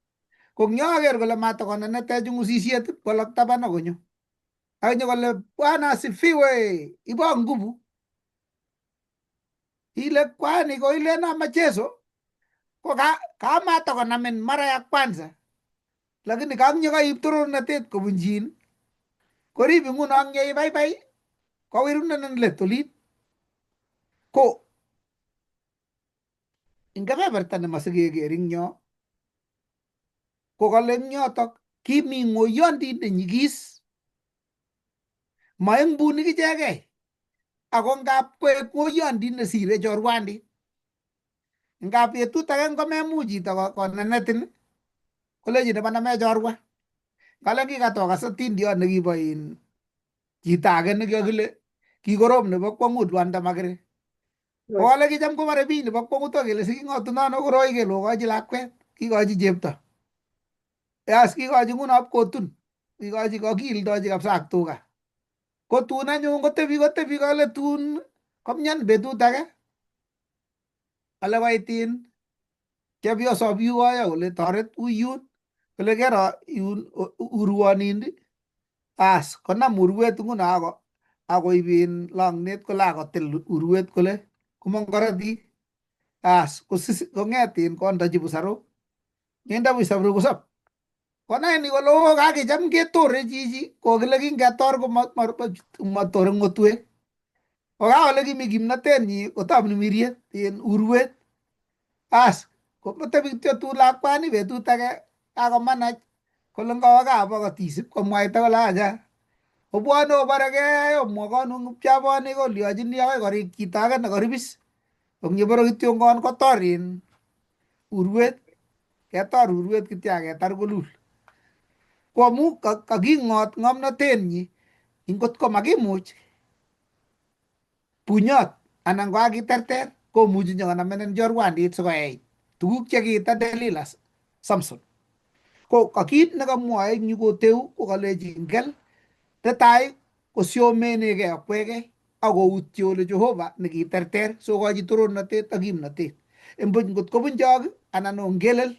Ko ngyoker kole matakonenetech eng usisiet kolok taban akonyo. Akonyo kole Bwana asifiwe, ibo nguvu. Ile kwani koilen amacheso ko kamatakonamin mara ya kwanza lakini kanyo kaib torornatet kobunchin korib nguno ngeibaibai kowirunenin let olin. Ko eng kebeberta nemosikeker eng yo ko kale eng yotok kimi ng'oyondit nenyikis ma eng bunik ichegei ako ngap koek ng'oyondit nesire chorwandit. Ngap betut age ngomemuch chito konenetin kolechin nebo chorwa. Kale kikatokas atindiot nekibo in chito age nekikakile kikorom nebo kwongut Lwanda Magere. Ko kale kicham kobore biik nebo kwongut ak kele siking'otunono koroi kele okochi lakwet kikochi chepto. Yas kikochi nguno ipkotun kikochi kokildochi kabisa ak tuga. Ko tun anyun kotebi kotebi kole tun komyan betut age kale koit in chepyoso biukoyo kole toret uyun kole kero yun urwonin as konam urwet nguno ako akoib in longnet kole akotil urwet kole komong korotik as kong'et in kondochi busaruk ngende busaruk kosob konai ni kole oo kakicham ketore chichi kokile kingetor komatore ng'otwek kokakole kimi kimnatenyi kotamni miriet in urwet as kotebi kityo tun lakwani betut age kakomanach kole ngawa kaa bokotis komwaita kole acha obwone oborekei omwokonu kipchaboni kolyochini akoi korik chito age nekoribis ong yebore kityongon kotor in urwet ketor urwet kityo aketar kolul ko amu kaking'ot ng'omnotenyi ingotko makimuch bunyot anan ko kakiterter komuchi nyokonamenen chorwandit sikoyai tuguk chekiita Delila Samson. Ko ka kit nekamwoe eng yu koteu ko kalechin ngel netai kosiomenegei akwegei akoutye ole Jehova nekiterter sokochi torornatet ak kimnatet. Imbuch ngot kobunchok anan ongelel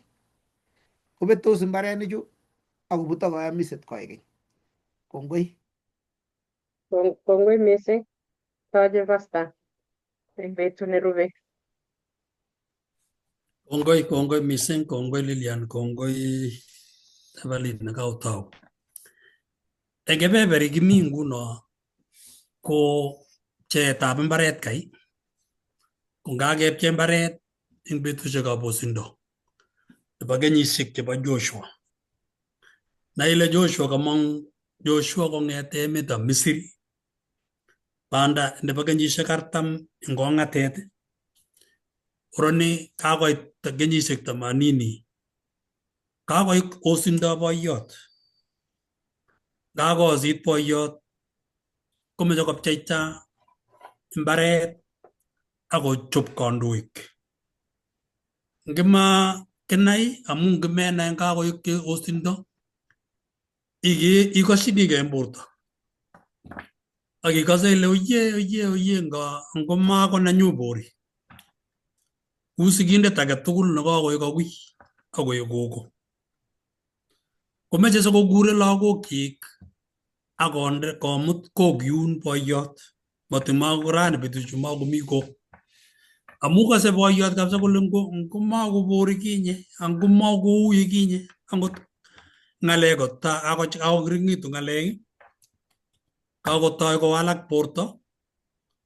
kobetos mbarenichu akobutok koyomiset koikeny. Kongoi. Kongoi missing. Toche pasta eng betut nerube. Kongoi, kongoi missing, kongoi Lilian, kongoi Evelyn nekautau. Eng kebeberi kimi nguno ko pcheetab mbaret kai. Ko ngakepchei mbaret eng betusiekab osindo nebo kenyisiek chebo Joshua. Na ile Joshua kamong Joshua kong'ete emetab Misri banda nebo kenyisiek 40 eng kong'atet oroni kakoit kenyisiek 80 kakoik osindo boiyot. Kakosit boiyot komeche kopcheita mbaret akochob kandoik. Ngima kinai amu ngimenai kakoik osindo ikoshinigei eng borto ak ikose ile oye oye oye ngomako nenyu bori. Kou sigindet age tugul nekakoek agui akoek gogo. Komeche sikokure lagokyik akonde komut kokyun boiyot. Matimako rani betusiechu makomi kok. Amu kose boiyot kabisa kole ngomakobori kinye angomakou yekinye angot ng'alek kakokiringitu ng'alek kakotoi kowalak borto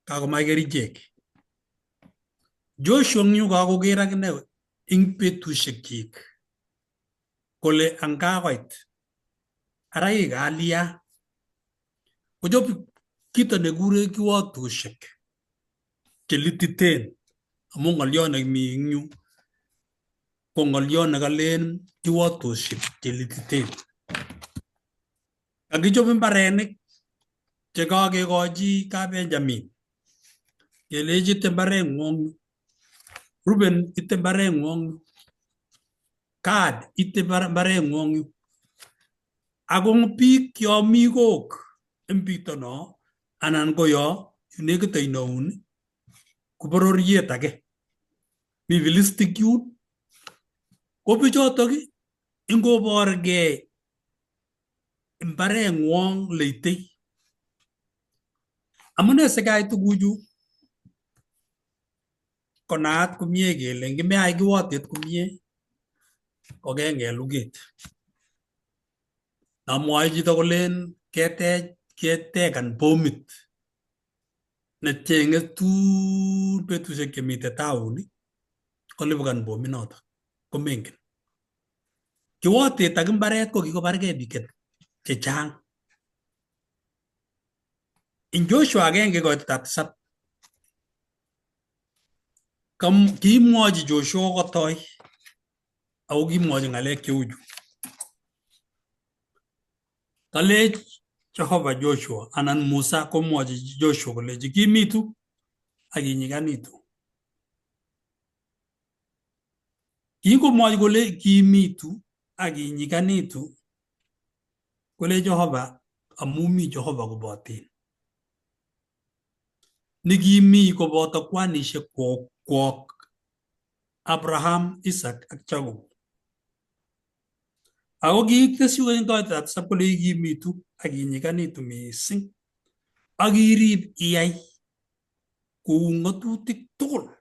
kakomach kerichek. Joshua eng yu kakoker akine eng betusiekyik Kole angakoit ara ikalia kochop kito nekure kiwatoshek chelititen amu ng'olyo nemi eng yu ko ng'olyo nekalen kiwatoshek chelititen. Kakichop mbarenik chekakekochi Kabenjamin kelechi ite mbareng'wong, Ruben ite mbareng'wong, Gad ite mbareng'wong. Ako biik yo mi kok eng bitono anan ko yo nekit oinoun ko bororiet age. Mi Filistik yun ko bichotok ingoborgei mbareng'wong leitei. Amune sikai tuguchu konaat komie kele ngimeyai kiwotet komie kokeng'et luget. Namwoe chito kolen ketech ketekan bomit necheng'e tuun betusiek chemite taun kolipukan bominotok komengen. Kiwotet ak mbaret ko kikobargei biik chechang. In Joshua agenge koitetab tisap kimwochi Joshua kotoi ako kimwochi ng'alek cheuchu. Kalech Jehova Joshua anan Musa komwochi Joshua kolechi kimitu ak inyikanitu. Kingomwochi kole kimitu ak inyikanitu kole Jehova amu mi Jehova koboten. Nikimi koboto kwanishek kwok Abraham, Isaac ak Jacob. Ako kiitesyi eng koitetab tisap kole ikimitu ak inyikanitu mising ak irib iyai kou ng'atutik tugul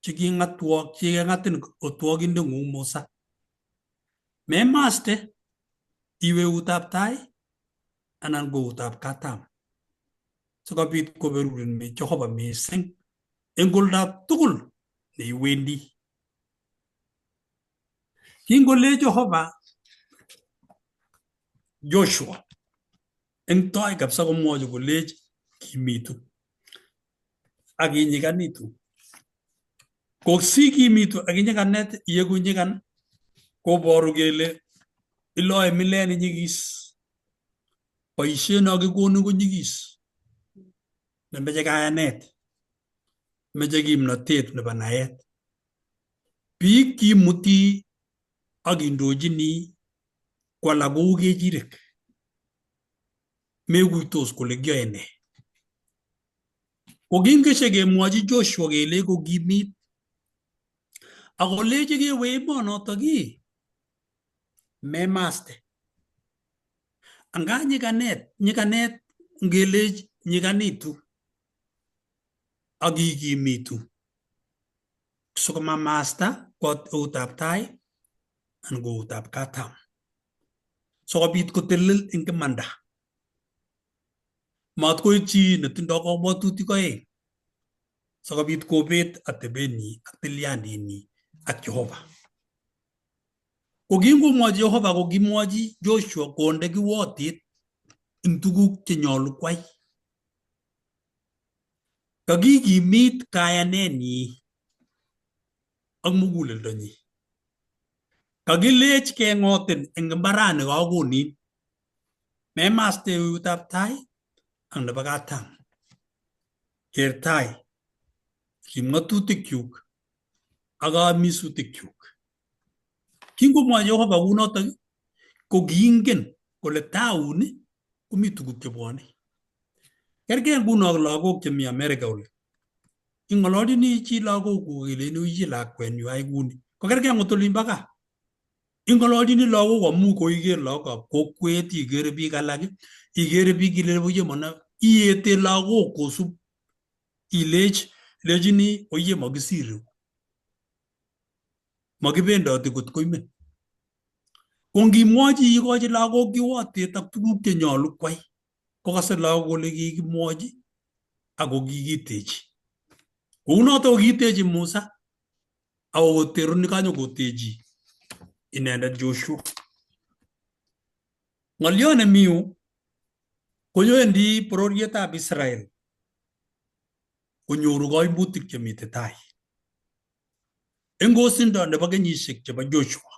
cheking'atwok cheking'atin otwokindeng'ung Musa. Memaste iwe eutab tai anan ko eutab katam sikobit koberurin Jehova mising eng oldab tugul neiwendi. Kingole Jehova Joshua eng toi kabisa komwochi kolech kimitu ak inyikanitu. Ko sikimitu ak inyikanet yeku nyikan koboru kele iloe milet nenyikis. Boisiet nokikonin ko nyikis nemeche kayanet, meche kimnotet nebo naet. Biik kimuti ak indochini ko alak kou kechirek. Mekuitos kole kiyoe nee. Ko kingeshe kemwochi Joshua kelech kokimit akolechi kewe emonotok ii memaste. Anga nyikanet, nyikanet ngelech nyikanitu ak ikimitu sikomamasta kwo eutab tai anan ko eutab katam sikobit kotelel eng imanda. Mat koek chi netindoi kabwatutik oeng sikobit kobet atebenyi ak tilyandinyi ak Jehova. Ko kingomwochi Jehova ko kimwochi Joshua konde kiwotet eng tuguk chenyolu kwai. Kakikimit kayanenyi ak muguleldonyi. Kakilech keng'otin eng mbarani kakonin. Memaste eutab tai ak nebo katam. Ker tai, rib ng'atutikyuk ak kamisutikyuk. Kingomwochi Jehova kounotok ko kiingen kole taun komi tuguk chebwone. Kerkei nguno ak lagok chemi America oli. Ing'ololchini chi lagokuk ileni uichi lakwenyu ai kuni. Ko kerkei angot olimbo gaa. Ing'ololchini lagok amu koiker lagokab kokwet, ikere biik alak, ikere biik ile oye mana iete lagok kosub ilech ilechini oye makisiru. Makibendoti kot koimen. Ko ngimwochi ikochi lagok kiwotet ak tuguk chenyolu kwai kokase lagok kole kikimwochi ako kikitechi. Kounoto ko kiitechi Musa ako koteruni kanyokotechi Inendet Joshua. Ng'olyo nemi yu kowendi bororietab Israel konyoru koimutik chemiten tai. Eng kosindo nebo kenyisiek chebo Joshua.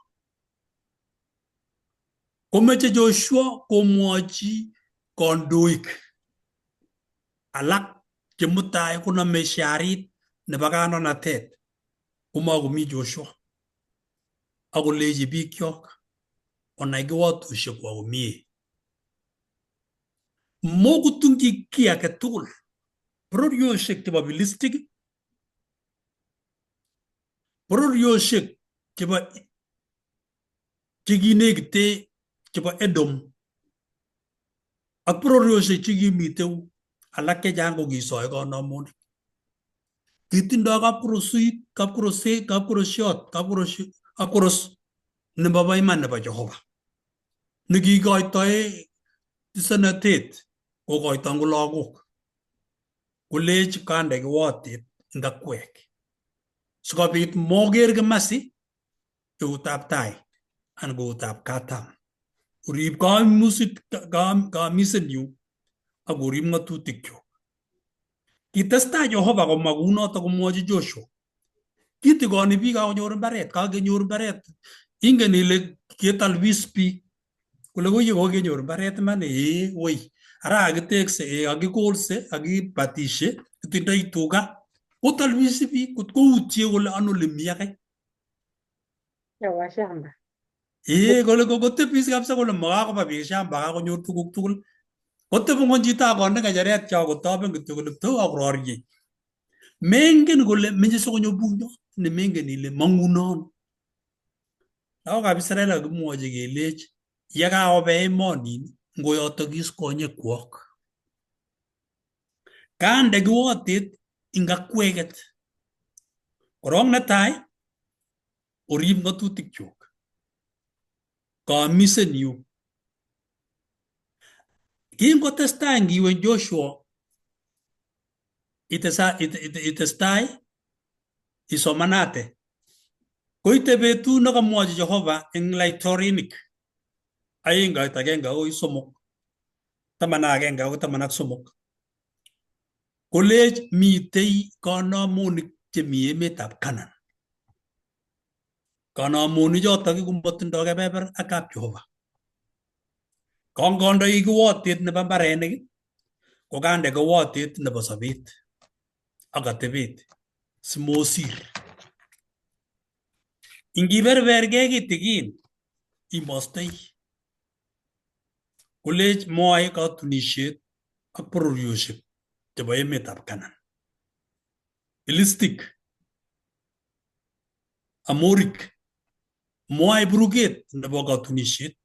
Komeche Joshua komwochi kandoik alak chemutai konome sharit nebo kandoinatet komakomi Joshua akolechi bikyok onai kiwotoshekwak komie. Mokutungchi kiy age tugul bororioshek chebo Filistik, bororioshek chebo chekinekite chebo Edom ak bororioshek chekimite alak chechang kokisoe konomonik. Kitindoi kapkorosit, kapkorose, kapkorosiot, kapkoros nebo bo iman nebo Jehova nekikoitoe tisonotet kokoito ngo lagok kolech kande kiwotet eng akwek sikobit moker kimasi eutab tai anan ko eutab katam orib kamisit kamisetnyu ak orib ng'atutikchuk. Kitestai Jehova komwa kounoto komwochi Joshua. Kitigoni biik kakonyor mbaret, kakenyor mbaret. Ingen ile ketalbis biik kole koye kokenyor mbaret iman ee woi. Ara kakitekse ee kakikolse kakibatishe kitindoi tuga kotalbisi biik kot koutie kole ano lemi akai. Yawa shamba. Ee kole kotebis kabisa kole makakoba biik shamba kakonyor tuguk tugul. Koteb ng'ony chito akonde ng'echeret cho kotoben kityo kole to akororie. Mengen kole menye sikonyo bunyot nemengen ile mang'unon. Lagokab Israel kakimwochi kelech yekaobe emonin ngoyotokis konyekwok. Kande kiwotet ing akweket. Korong netai orib ng'atutikchuk. Kamisenyu. Kingotestai ngiwe Joshua itestai isomanate koite betut nekamwochi Jehova eng laitorinik 2:1 akoi 3, 11 akoi 13 kolech mitei kanamonik chemi emetab Canaan. Kanamonik chotok komotindoi kebeber ak kap Jehova. Kongondoi kiwotet nebo mbarenik kokande kiwotet nebo sobet ak atebet simosir. Ingiberbergei kitikin imostoi. Kolech mwoe katunisiet ak bororiosiek chebo emetab Canaan. Filistik, Amorik, mwoe buruket nebo katunisiet.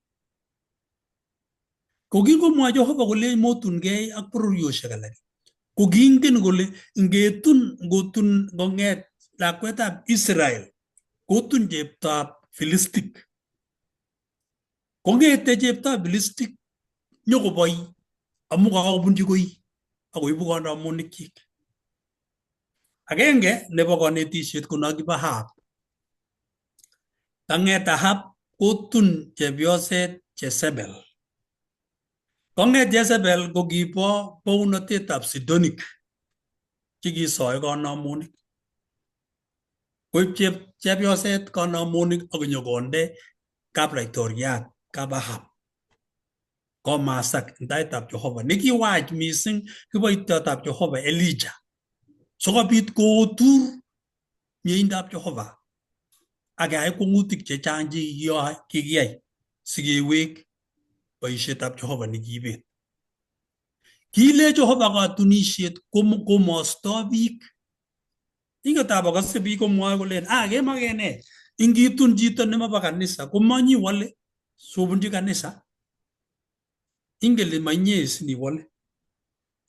Ko kingomwa Jehova kolech motungei ak bororiosiek alak ko kingen kole ngetun ngotun kong'et lakwetab Israel kotun cheptoab Filistik. Kong'ete cheptoab Filistik nyokoboi amu kakobunchi koi akoibu kondomonikyik. Agenge nebo konetisiet ko nokibo Ahab. Kang'et Ahab kotun chepyoset Jezebel. Kong'et Jezebel ko kibo bounotetab Sidonic chekisoe konomonik. Koib chepyoset konomonik ak konyokonde kaplaitoriat kap Ahab. Komasak en taitab Jehova nekiwach mising kiboityotab Jehova Elijah sikobit kotur mieindab Jehova ak keyai kwong'utik chechang chekikiyai sikewek boisietab Jehova nekiibet. Kile Jehova katunisiet komosto biik. Ingetab akose biik komwoe kolen ah kemoken nee ingitun chito nemobo kanisa komanyiwole sobunchi kanisa. Ingen ile mainye siniwole.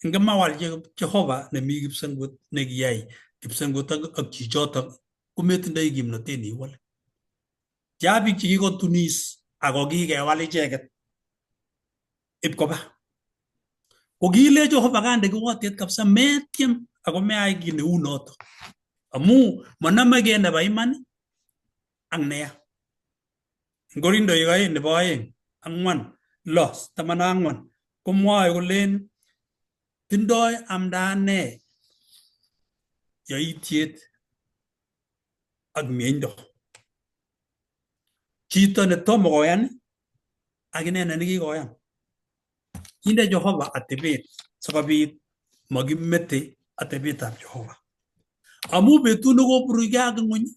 Ingemawal Jehova nemi kipsengwet nekiyai kipsengwet ak chichotok kometindoi kimnotet neiwole. Tia biik chekikotunis ako kikewal icheket ip koba. Ko kile Jehova kande kiwotet kabisa metyem ako meyai kiy neu notok. Amu monomegei nebo iman ak neya. Korindoik 2 nebo 2 4 6 14 komwoe kolen tindoi amdaane yoityet ak mieindo. Chito netomo koyan ak inendet nekikoyan. Kinde Jehova atebet sikobit makimete atebetab Jehova. Amu betut nekoburugei ak ng'wony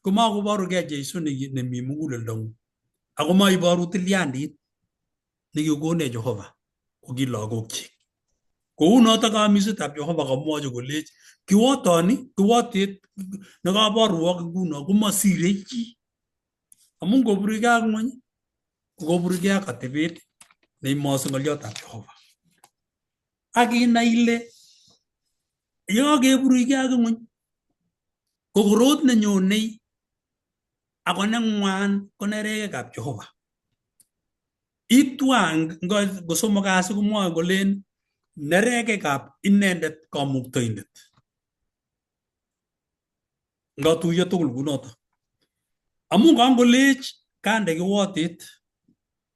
komakoborugei Jeiso nemi muguleldong'ung ako maiboru tilyandit nekikonech Jehova ko ki lagokchik. Kou notok kamisetab Jehova kamwochi kolech kiwotoni kiwotet nekaborwok nguno komasirei chi amu ngoburugei ak ng'wony kokoburugei ak atebet neimosi ng'olyotab Jehova. Ak inai ile yekakeburugei ak ng'wony ko korot nenyonei ako neng'wan ko nerekekab Jehova. Itwa kosomok kasi komwoe kolen nerekekab inendet kamuktaindet. Ngatuiyo tugul kunoto. Amu kangolech kande kiwotet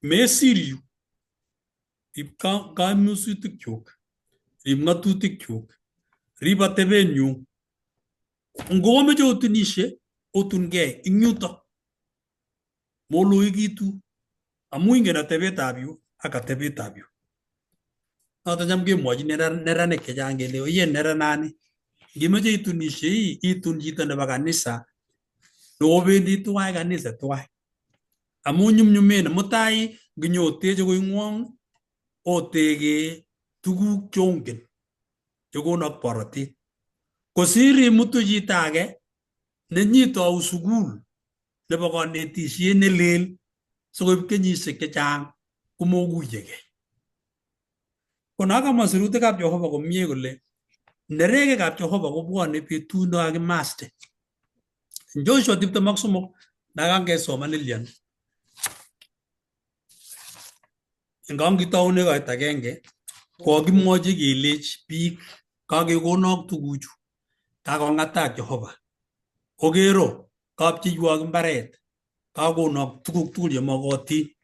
mesir yu rib kaimusitikchuk, rib ng'atutikchuk, rib atebenyu. Ngomeche otunishe otunkei ing yutok. Moloikitu amu ingen atebetab yu ak atebetab yu. Noto cham kemwochin neranik chechang kele oye neranani ngimeche itunishe itun chito nebo kanisa neobendi tuwai kanisa tuwai. Amu nyumnyumen mutai nginyoteche koing'wong oteke tuguk chongen chekonok borotet. Kosir imutu chito age nenyitou sukul nebo konetisiet nelel sikoib kenyisiek chechang komokuyekei. Kono kamwa sirutikab Jehova komie kole nerekekab Jehova kobwone betut nekakimaste. Joshua 23 nakangesoman ilian. Ngangitoune koit agenge kokakimwochi kelech biik kakekonok tuguchu kakong'atak Jehova. Okero kapcheiwok mbaret kakonok tuguk tugul chemokotin.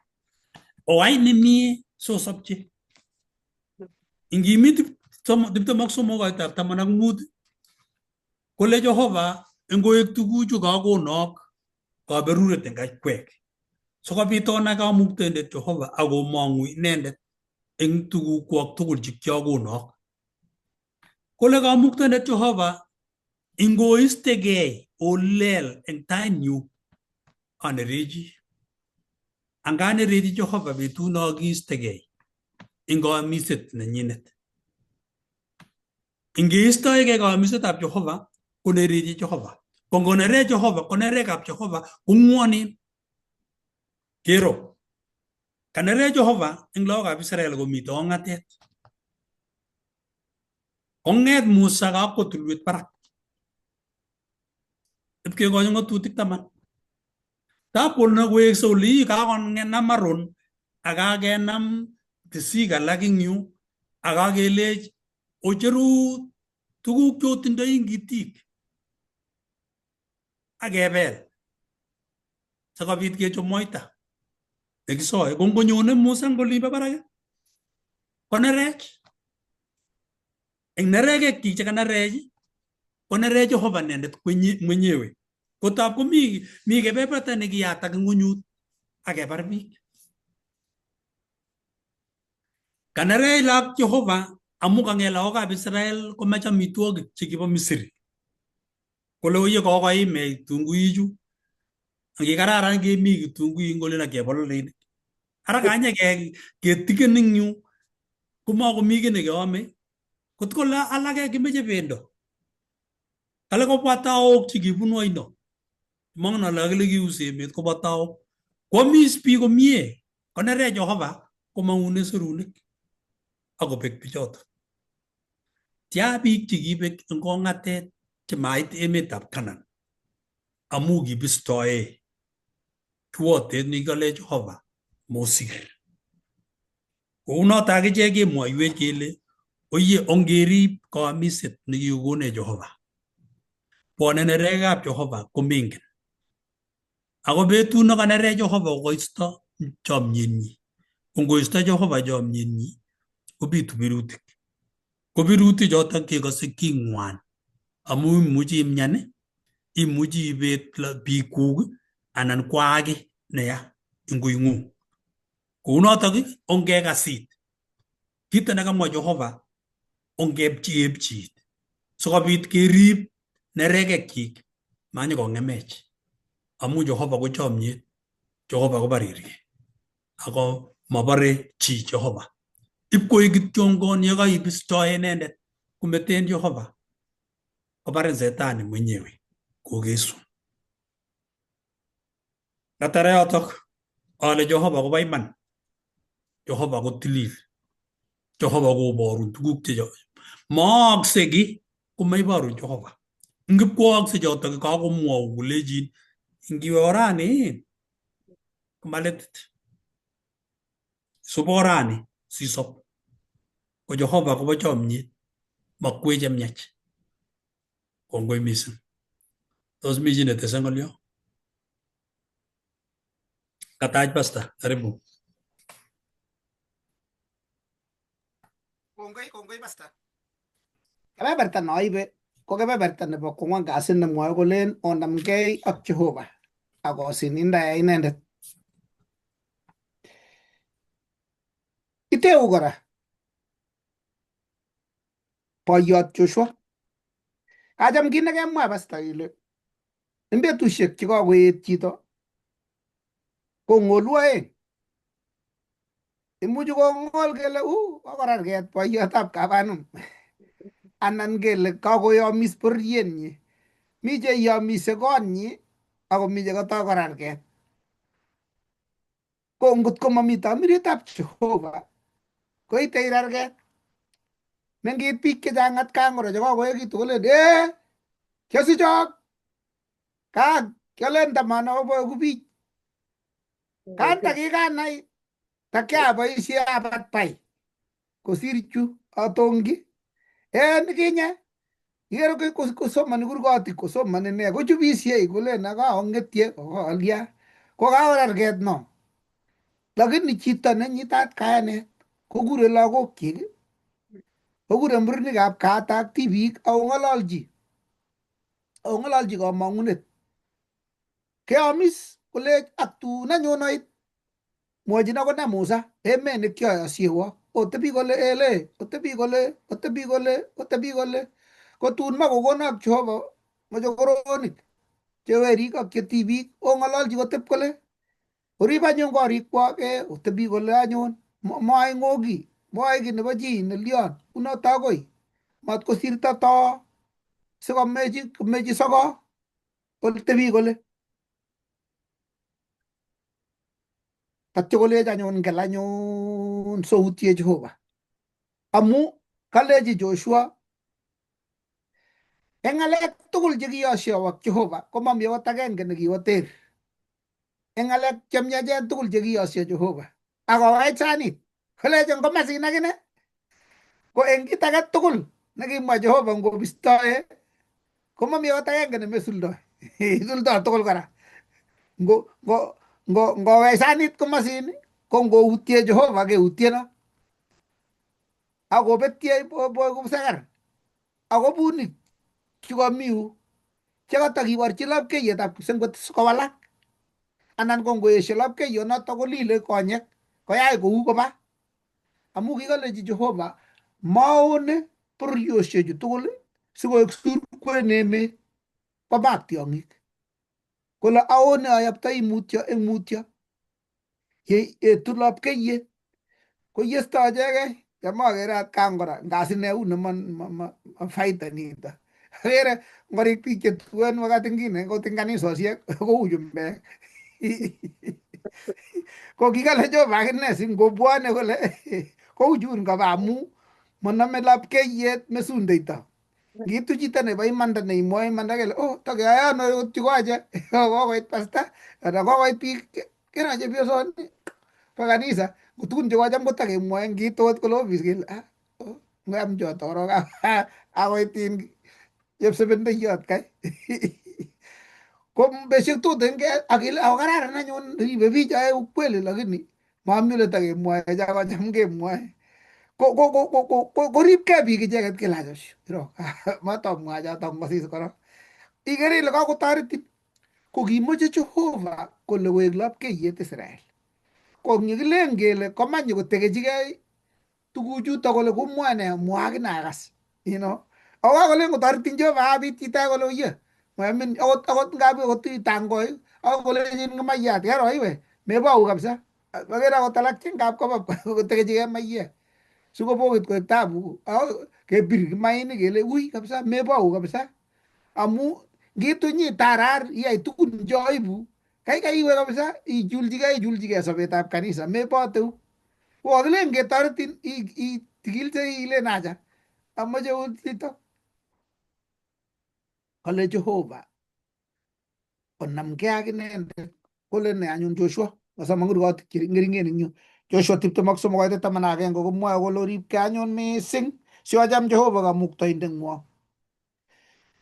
Oai nemie sosopche. Ingimi 23 koitab 15 kole Jehova ngoek tuguchu kakonok kaberuret eng akwek. Sikobit onai kamuktaindet Jehova akomong'u inendet eng tugukwok tugul chekiakonok. Kole kamuktaindet Jehova ingoistegei olel eng tainyu anerechi. Anganerechi Jehova betut nokiistegei eng kamiset nenyinet. Ingeistoegei kamisetab Jehova konerechi Jehova. Ko ngonere Jehova ko nerekab Jehova kong'wonen. Kero. Kanere Jehova eng lagokab Israel komite ong'atet. Kong'et Musa kakwo tulwet barak. Ipkekochi ng'atutik taman. Tapkolno kowekse oli kakonam Aaron ak kakenam tisik alak eng yu ak kakelech ocheru tuguk chotindoi eng itik ak kebel sikobit kechob moita nekisoe. Ko ngonyone Musa eng olimbo barak konerech. Eng nerekekchik chekanerech konerech Jehova inendet mwenyewe. Kotab komi mi kebeberta nekiyatak eng ng'unyut ak kebar biik. Kanerech lagok Jehova amu kang'et lagokab Israel komach amitwogik chekibo Misri. Kole oye kokoimech kitunguichu. Angikararan kemi kitunguik eng olin ak chebololenik. Ara kanye ketiken eng yu komakomi kiy nekeame. Kot kole alake kimeche bendo. Kale kobwa taok chekibunu oino. Mongen ale kakile kius emet kobwa taok. Kwomis biik komie. Konerech Jehova komang'une serunek akobek bichoto. Tia biik chekibek eng kong'atet chemait emetab Canaan amu kibistoe kiwotet nekikale Jehova mosir. Kounoto akichek kemwoiwech kele oye ongerib kamiset nekikonech Jehova. Bwone nerekekab Jehova komengen. Ako betut nekanerech Jehova koisto chomyenyi. Ko ngoisto Jehova chomyenyi kobitu birutik. Ko birutik chotok kekose king'wan amu imuchi imyan, imuchi ibet biikuk anan kwaak kiy neya eng koing'ung. Kounotok ongekasit kito nekamwa Jehova ongepchiepchiit sikobit kerib nerekekyik manyikong'emech amu Jehova ko chomyet, Jehova ko barirye ako mabore chi Jehova. Ipkoek kityongon yekaibistoe inendet kometen Jehova kobarin setani mwenyewe kokesun. Katare yotok ale Jehova kobo iman, Jehova ko tilil, Jehova koborun tuguk che maakse ki komaiborun Jehova. Ngipkoakse chotok kakomwoun kolechin ngiwe orani komalitit. Isub orani sisop. Ko Jehova kobo chomyet, makwech chemiach. Kongoi mising. Tos mi chi netese ng'olyo? Katach pasta, karibu. Kongoi, kongoi pasta. Kebeberta noibe ko kebeberta nebo kwangwan kasit nemwoe kolen onamgei ak Jehova ak osin indaya inendet. Iteu kora boiyot Joshua. Kacham kit nekemwa pasta ile en betusiek chekakoet chito kong'olu oeng. Imuchi kong'ol kele u kokorarket boiyotab kabanum anan kele kakoyomis bororienyi. Mi cheyomise konyi ako mi chekotoi korarket. Ko ngot ko mami tomiretab Jehova koite irarket. Mengit biik chechang atkan kora chekakoekitu kolen ee kiosichok ka kiolen tamana oboeku biik kanta kikanai takiaboisie abatbai kosir chu atongi ee nikinye ikere kosomoni kurgotik kosomoni ne kochubisiei kolen akaong'etie kokalya ko kakorarket no lakini chito nenyitat kayanet kokure lagokyik kokure murenikab kaat ak tibik akong'ololchi akong'ololchi komong'unet keamis kolech ak tun anyun oit mwochin akone Musa emet nekioyosiewo otebi kole ele otebi kole otebi kole otebi kole kotun makokonok Jehova mochokoronik che werik ak che tibik ong'ololchi koteb kole orib anyun korikwok e otebi kole anyun moe ng'oki moe ki nebo chi nelion unoto akoi matkosirto too sikomechi komechi soko otebi kole tatyo kolech anyun ngel anyun soutie Jehova amu kalechi Joshua eng ng'alek tugul chekiyosiowok Jehova komami akot agenge nekiwo ter eng ng'alek chemiachen tugul chekiyosio Jehova akowech sanit kolechin komasin akine ko eng kit age tugul nekimwa Jehova ngobistoe komami akot agenge nemesuldoi isuldoi tugul kora ngo ngo ngo ngowech sanit komasin ko ngoutie Jehova keutieno akobetie boikupseker ako bunik chukomi yu chekatakiborchi lapkeiyetab kipsengwet sikowalak anan ko ngoesio lapkeiyonoto kolile konyek koyai kou koba amu kikolechi Jehova maone bororiosiechu tugul sikoek surkwen emet komak tiong'ik kole aone ayaptoi mutyo eng mutyo ye etu lapkeiyet koyesto achekei cham akere atkan kora ngasine u ne faida nito akere ngorik biik che tuen wakati ingine kot eng kanisosiek kou chumbek ko kikale Jehova akine si ngobwone kole kou chun koba amu monome lapkeiyet mesundeito ngiitu chito nebo imanda neimwoe imanda kele oh tokeyono chu koache kokoit pasta anan kokoit biik kero chepyosoni bo kanisa ko tugun chekocham kotakemwoe ngiit okot kole office kele ah oh, ngoyam choto korok akoit in chepsependeyot kai. Ko betusiek tuten ke akile ako kararan anyun ribe biik ae ukweli lakini mami ole takemwoe cha kocham kemwoe. Ko koribkei biik icheket kele acha iro matamwa choto ngosis kora. Ikere ile kakotoretin. Ko kimoche Jehova kole koek lapkeiyet Israel. Ko ngikilen kele komach nyokotekechigei tuguchuto kole komwoe ne mwa akine akas. You know. Ako kakolen kotoretin Jehova abit chito age kole oye mayamin akot ngap akot itangoi ako kolechin kimaiyat kero iwe mebou kabisa. Akere akot alak che ngap koba kotekechigei maiyek sikobokit koek tabu ako kebir kimainik kele ui kabisa mebou kabisa amu ngitu nyitarar iyai tugun choibu kaikai iwe kabisa ichulchigei ichulchigei sobetab kanisa meboteu. Kokakilen ketoretin itikilsei ilen acha amoche nito. Kale Jehova konamgei ak inendet kole ne anyun Joshua asamang'ur kot ng'eringen eng yu. Joshua 23 koitet 11 komwoe kole oripkei anyun mising siocham Jehova kamuktaindeng'wong.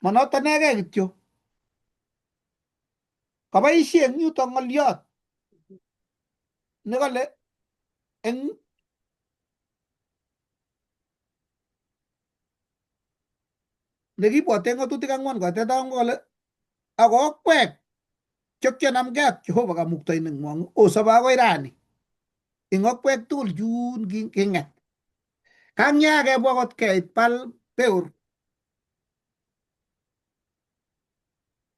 Monoto inegei kityo. Kaboisie eng yuto ng'oliot nekale eng nekibwote ng'atutik ang'wan koitet ang'wan kole ako okwek chekionamgei ak Jehova kamuktaindeng'wong osobe akoi rani eng okwek tugul chun king'et. Kangya kebwa kot keit Baal Peor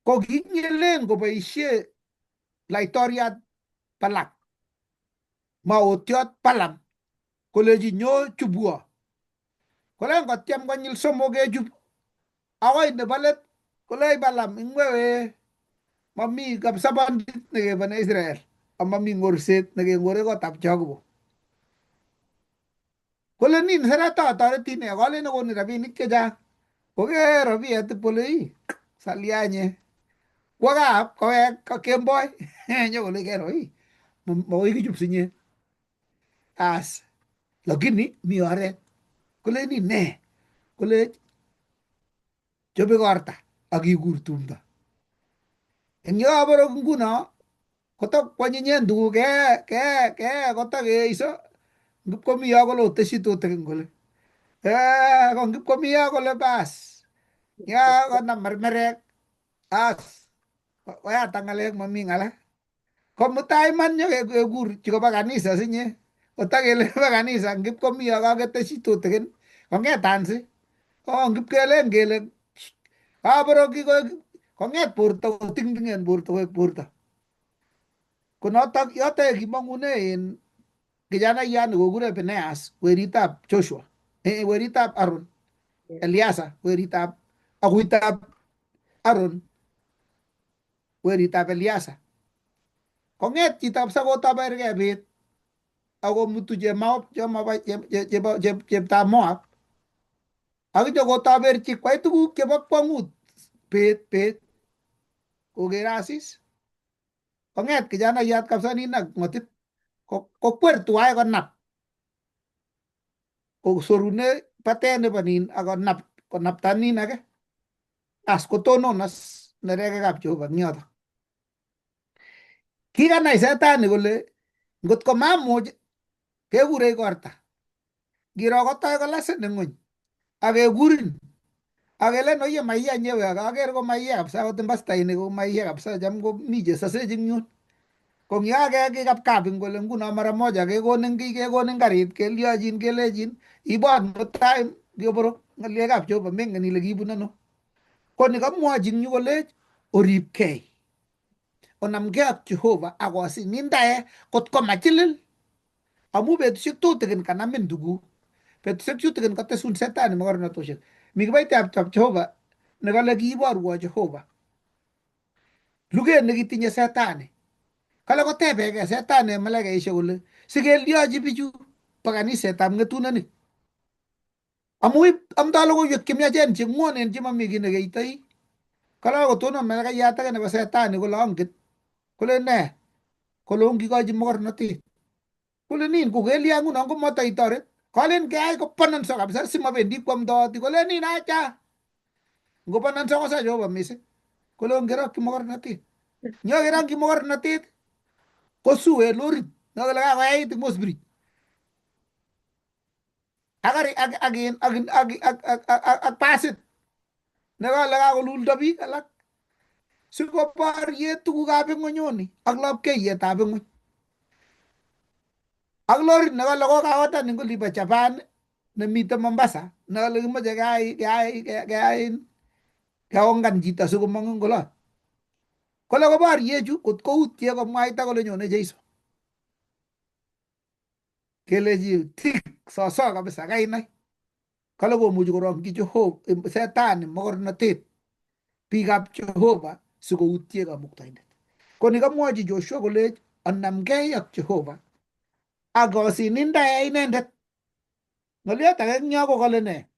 ko kingelen koboisie laitoriat Balak maotiot Balaam kolechi nyo chubwo. Kolen kotyem konyil somok kechub akoi nebo let kolech Balaam ingwewe mami kabisa bandit nekebone Israel amami ngorset nekengore kotab Jacobo. Kole nin serata toreti ne kolen konin rabinik chechang. Koker rabiet kole ii salianye. Kwo kaa kowek kemboi nyokole kero ii makoi kichub sinye. As lakini mi oret. Kole nin ne? Kole chobe igorta ak ikur tumdo. Eng yekaborok nguno kotakwanyinyen tuguk ke kotakeiso ngipkomi yo kole oteshi tutikin kole. Ko ngipkomi yo kole bas. Ya konam mermerek as koyatak ng'alek mami ng'alek. Ko mutai iman nyokekur chikoba kanisa sinye. Kotakele ba kanisa ngipkomi yo kaketeshi tutikin kong'etan si. Oh ngipkelen kele kaborok kong'et borto kotingtingen borto koek borto. Ko notok yoto kimong'une en kijanaiyat nekokure Phineas weritab Joshua, weritab Aaron, Eliasa weritab akuitab Aaron weritab Eliasa. Kong'et chito kabisa kotobergei bet akomutu cheptab Moab akityo kotoberchi kwai tuguk chebo kwong'ut bet bet koker asis. Kong'et kijanaiyat kabisa nin ak ng'otit kokwer tuwai konap kosorune batet nebo nin ak konap konapta nin age as kotonon as nerekekab Jehova eng yoto. Kikanai setani kole ngot ko mamuch kekure igorta. Ngiro kotoi kolasin eng ng'weny ak kekurin ak kelen oye maiya nyewe aker ko maiya kabisa akot pastaini ko maiya kabisa cham ko mi chesosech eng yun. Ko ngyake kikapkap ing kole nguno mara moja kekonin kiy kekonin karit kelyochin kelechin ibwat mutai keborok ng'alekab Jehova mengen ile kibun ano. Ko ni kamwochi eng yu kolech oripkei. Onamgei ak Jehova ak osin indae kot ko machilil amu betusiek tutikin kanamin tuguk. Betusiek tutikin kotesun setani mogornotosiek. Mi kiboitiot Jehova nekale kiiborwo Jehova. Luget nekitinye setani. Kale kotebegei setani en malaikaisiek kole sikelyochi bichu bo kanisetab ng'etunonik. Amu amdoi logoiwek chemiachen cheng'wonen chemami kiy nekeitoi. Kale kotonon malaikayat age nebo setani kole anget. Kole ne? Kole ongikochi mogornotet. Kole nin kokelya nguno komotoitoret. Kolen keyai kopononso kabisa simobendi kwomdooti. Kole nin acha. Ngobononso kosa Jehova mising. Kole ongerokyi mogornotet. Nyokerongyi mokornotet kosuwe lorit nokele kakoyait eng Mosbridge ak ak ak ak ak ak ak ak basit nekale kakoluldo biik alak sikoborye tugukab ing'unyuni ak lopkeiyetab ing'uny ak lorit nekale kokaodan eng olibo Japan nemite Mombasa nekale kimoche keyai keyai keyai keongan chito sikomong eng olot kole koborye chu kot koutye komwaita kole nyone Jeiso kelechi tik soso kabisa kainai kale komuchi korongchi Jehova setani mokornotet biikab Jehova sikoutye kamuktaindet. Ko ni kamwochi Joshua kolech onamgei ak Jehova ak osinindae inendet. Ng'olyot age eng yo ko kale ne?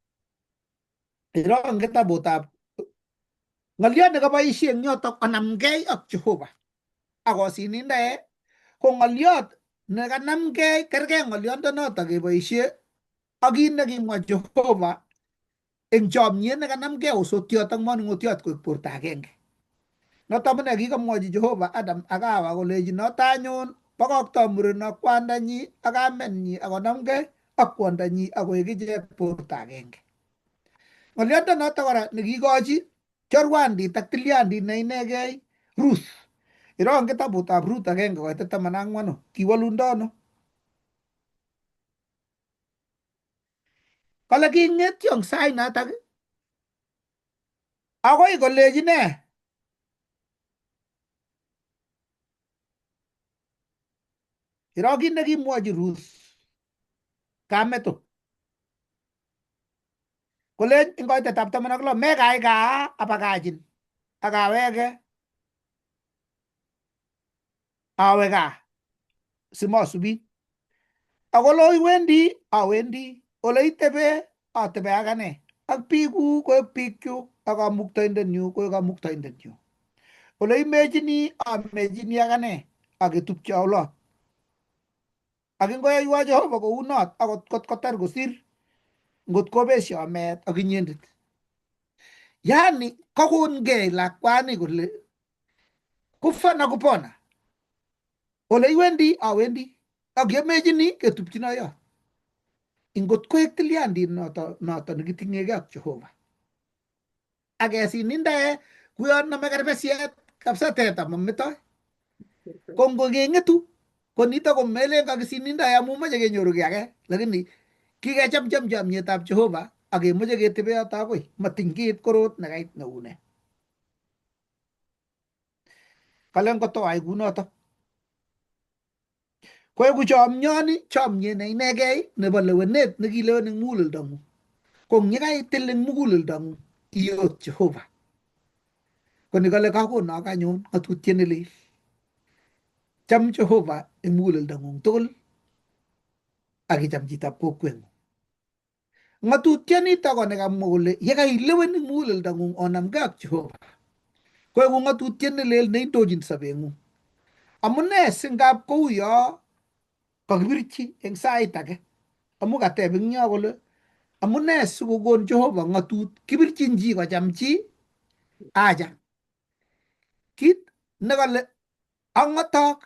Iro eng kitabutab ng'olyot nekaboishe eng yotok onamgei ak Jehova ak osinindae ko ng'olyot nekanamgei kergei ng'olyondo keboishe ak kit nekimwa Jehova eng chomyet nekanamgei osotiot ak manung'otiot koek borto agenge. Noto amune kikamwochi Jehova Adam ak Hawa kolechi noto anyun bokokto muren ak kwandanyi ak kamenyi ak konamgei ak kwondanyi ak koek ichek borto agenge. Ng'olyondo noto kora nekikochi chorwandit ak tilyandit ne inegei Ruth. Iroo eng kitabutab Ruth 1:14 kiwolundo ano? Kale kingetyo eng sait notok akoi kolechi ne? Iroo kit nekimwochi Ruth kametu kolech eng koitetab 16 mekaikaa abakachin ak aweke awe gaa simosubin ak ole iwendi awendi ole itebe atebe akane ak biikuk koek biikchuk ak kamuktaindenyu koek kamuktaindenyu ole imechini amechini akane ak ketupche olot ak ingoyoiwo Jehova kounot akot kot kotar kosir ngot kobesio meet ak inyendet. Yaani kakongei lakwani kole kufa na kupona ole iwendi awendi ak yemechini ketupchino yot ingot koek tilyandit noto noto nekiting'egei ak Jehova ak kesinindae kuyon nome kerbesiet kabisa teta mametoi ko ngokeng'etu ko nito ko melen kakisinindae amu moche kenyoru kiy age lakini kikechamcham chamyetab Jehova ak kemoche ketebe yoto akoi matiny kiit korot nekait neu ne. Kale ngotoai kunoto koeku chomyoni chomyet ne inegei nebo lewenet nekilewen eng muguleldong'ung. Ko eng yekaitil eng muguleldong'ung iyot Jehova. Ko ni kale kakonok anyun ng'atutiet ne lel. Cham Jehova eng muguleldong'ung tugul ak icham chitab kokweng'ung. Ng'atutionitok ko nekamwa kole yekailewen eng muguleldong'ung onamgei ak Jehova koeku ng'atutiet ne lel neindochin sobeng'ung. Amune singap kou yo kakibirchi eng sait age amu kateb eng yo kole amune sikokon Jehova ng'atut kibirchin chi kocham chi acha kit nekale ang'otok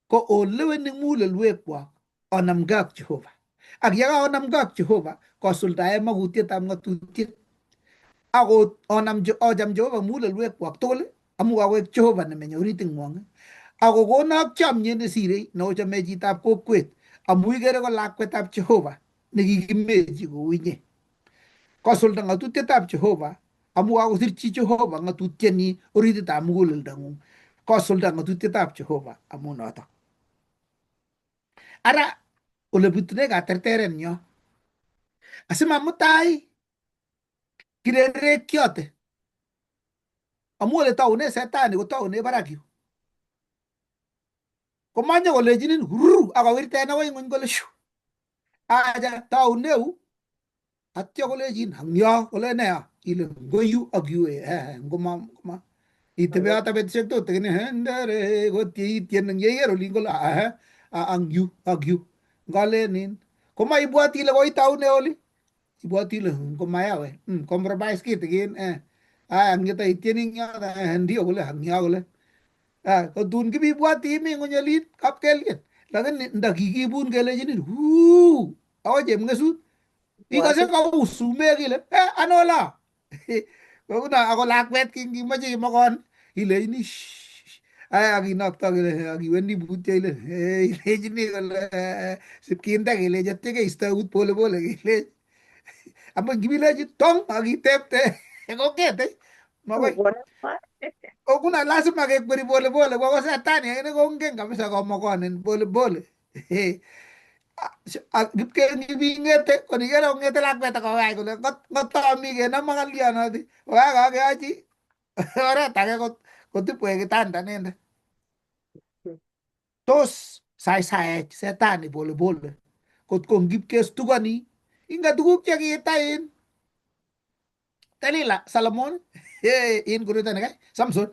ko oleweni mugulelwekwok onamgei ak Jehova. Ak yekaonamgei ak Jehova kosuldae makutietab ng'atutiet ak onam ocham Jehova mugulelwekwok tugul amu kakoek Jehova nemenye orit ing'wong ak kokonok chomyet nesirei neochome chitab kokwet amu ikere ko lakwetab Jehova nekikimechi kou inye. Kosulda ng'atutietab Jehova amu kakosirchi Jehova ng'atutienyi orititab muguleldong'ung. Kosulda ng'atutietab Jehova amu notok. Ara ole bitune katerteret nyo asima mutai kirerekyote amu ole toune setani kotoune barak yu komanyo kolechinin ruru akowirten akoi ng'weny kole shu aja tauneu atyo kolechin ang yo kole ne ile ngo yu ak yu ngoma ngoma itebe yoto betusiek tutikin ndere kotie itien eng yeiker olin kole ang yu ak yu ngalenin komaibwati ile koitaune oli ibwati ile ngomaya we compromise kitikin aya ang yuto itieni eng yoto ndio kole ang yo kole. Kotun kibibwati imi ng'ony olin kapkelyen, lakini nda kikibun kelechinin huu awo chepng'esut ikose kou sumek ile eh, ano la kouna ako lakwet kingimoche imokon ilechini aya akinokto kile akiwendi mutyo ile ilechini kole sipkinde kelechi atya keisto eut pole pole kelech amu ngibilechi tong akitepte kokete makoi okuna lazima kekweri pole pole kwa shetani akine kongen kabisa komokonin pole pole. Kipkengibingete konikere kong'ete lakwet akowech kole ng'otomi kenamo kalyanoti kokakeyochi oret age kotipwech kitanda inendet. Tos saisaech setani pole pole kot ko ngipkestukoni inga tuguk chekiita in Delila Solomon in koroito nekai Samson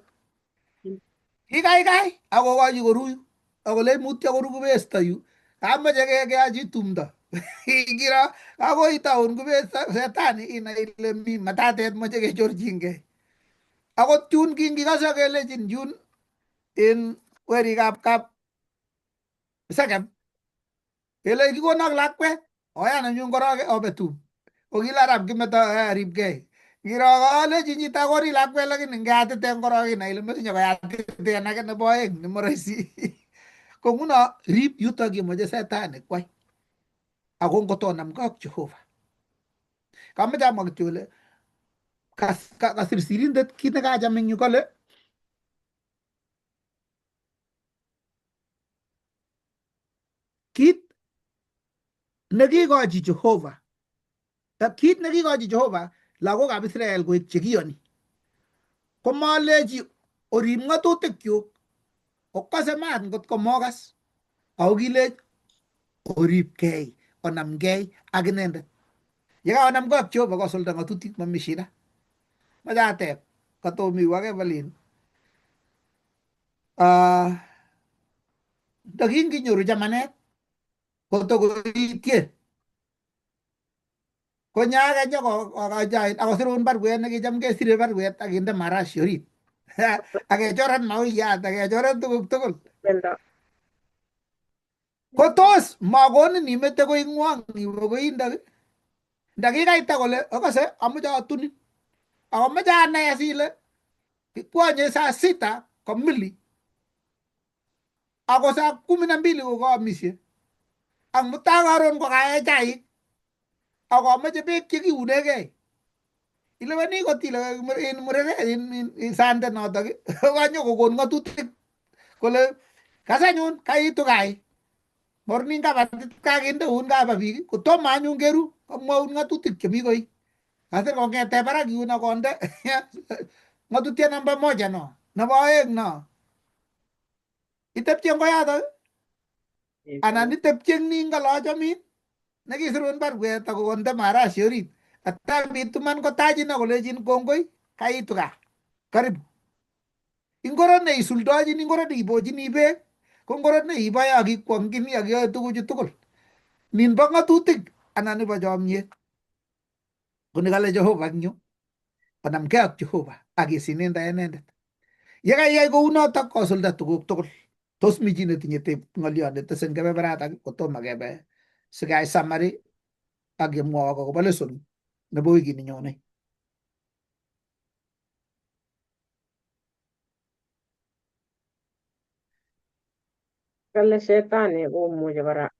kikaikai akokochi koruyu akolech mutyo koru kubesto yu kamoche keyochi tumdo kiro kakoitaun kubesto setani inai ile mi matatet moche kechorchingei akot yun kingikose kelechin yun in werikab kap Sechem kele kikonok lakwet oyan anyun korok obe tum kokile arap kimeto ripkei ngiro kalechin chito akori lakwet lakini ngeatiten korok inai ile metinye koyatiten ake nebo oeng nemoroisi ko nguno rip yutok yemoche setani kwai ako ngotonamkei ak Jehova kamoche amwa kityo kole kasir sirindet kit nekacham eng yu kole kit nekikochi Jehova kit nekikochi Jehova lagokab Israel koek chekiyoni komolechi orib ng'atutikyuk okose maat ngot komokas ako kilech oribkei onamgei ak inendet yekaonamgei ak Jehova kosulda ng'atutik mami shida mache ateb katomiwo ake Evelyn ndakinginyoru chamanet kotokoitye konyake nyokokochoin akosirun baruet nekicham kesire baruet akinde marashi orit akechoran mauyat akechoran tuguk tugul ko tos makonin imete koing'wong iwe koindok ndakikaita kole okose amoche atunin akomoche anai as ile kikwonye saa sita kamili ako saa kumi na mbili kokaamisie ak mutai karon kokae chaik akomoche beek chekiunegei iliponi kot ile in murere in sande notok konyo kokon ng'atutik kole kas anyun kaitu kai mornin kabatit kakindeun kaba biik kotomo anyun keru komwaun ng'atutik chemi koi kasir kong'ete barak yun akonde ng'atutiet namba moja no nebo oeng no itepche eng koyotok anan itepche eng nin kole achamin nekisirun baruet akokonde marashi orit atambitu man kotachin akolechin kongoi kaitu kaa karibu ingoro neisuldochin ingoro neibochini beek ko ngoro neiboe ak ikwongchini ak iyoe tuguchu tugul nin bo ng'atutik anan nebo chomyet ko nikale Jehova eng yu onamgei ak Jehova ak isininde inendet yekaiyai kounotok kosulda tuguk tugul tos mi chi netinye ng'oliot netese eng kebeberatak kotomo kebe sikeyai summary ak kemwowok akobo lesson nebo wikit nenyone. Kale shetani komuchi kora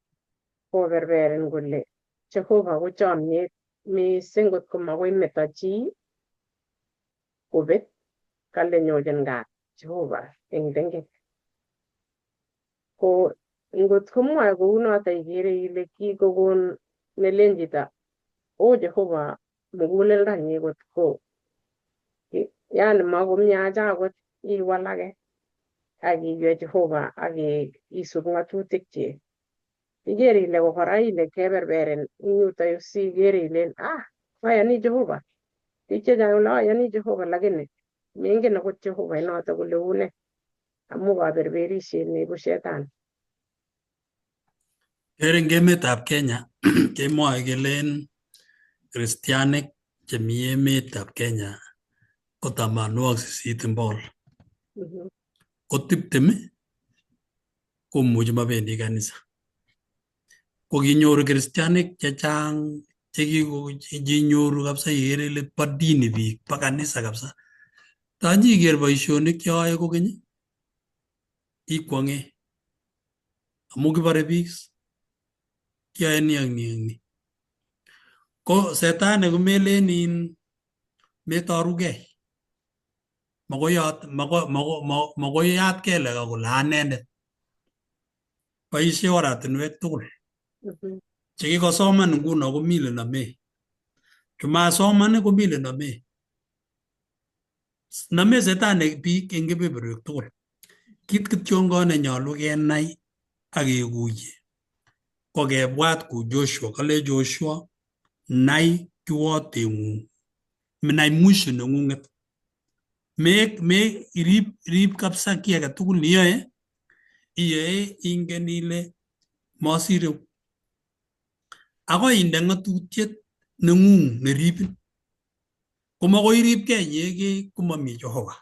koberberin kole Jehova ko chomyet mising kotko makoi meto chi kobet kale nyochin kat Jehova eng tengek. Ko ngot komwoe kounoto ikere ile kikokon nelen chito o Jehova muguleldonyi kotko yani makomiach akot iwalake ak iywei Jehova ak isub ng'atutikchik. Iker ile ko kora ile keberberin eng yuto yu sikere ilen ah ayoni Jehova. Biik chechang kole ayoni Jehova lakini mengen akot Jehova inoto kole une amu kaberberisiet neibu shetani. Ker eng emetab Kenya kemwoe kelen kristianik chemi emetab Kenya ko 88%. Ko 20 komuchi mabendi kanisa. Ko kinyoru kristianik chechang chekinyoru kabisa ikere ile bo dini biik, bo kanisa kabisa. Tanyiker boisionik cheyoe kokeny ikwong'e amu kibore biik, kiyoe ni ak ni ak ni. Ko setani komelen in metorugei. Makoi yat kelek kole anendet. Boisie oratinwek tugul. Chekikosoman nguno komi lenome. Chumasoman komi lenome. Nome setani biik eng kebeberwek tugul. Kit kityongon nenyolu kenai ak kekuye ko kebwat ku Joshua. Kale Joshua nai kiwoteng'ung, nai mwisho neng'ung'et. Me rib rib kabisa kiy age tugul niyoe, iyoe ingen ile masire. Akoi inde ng'atutiet neng'ung neribin. Komakoi iribkei inyegei komami Jehova.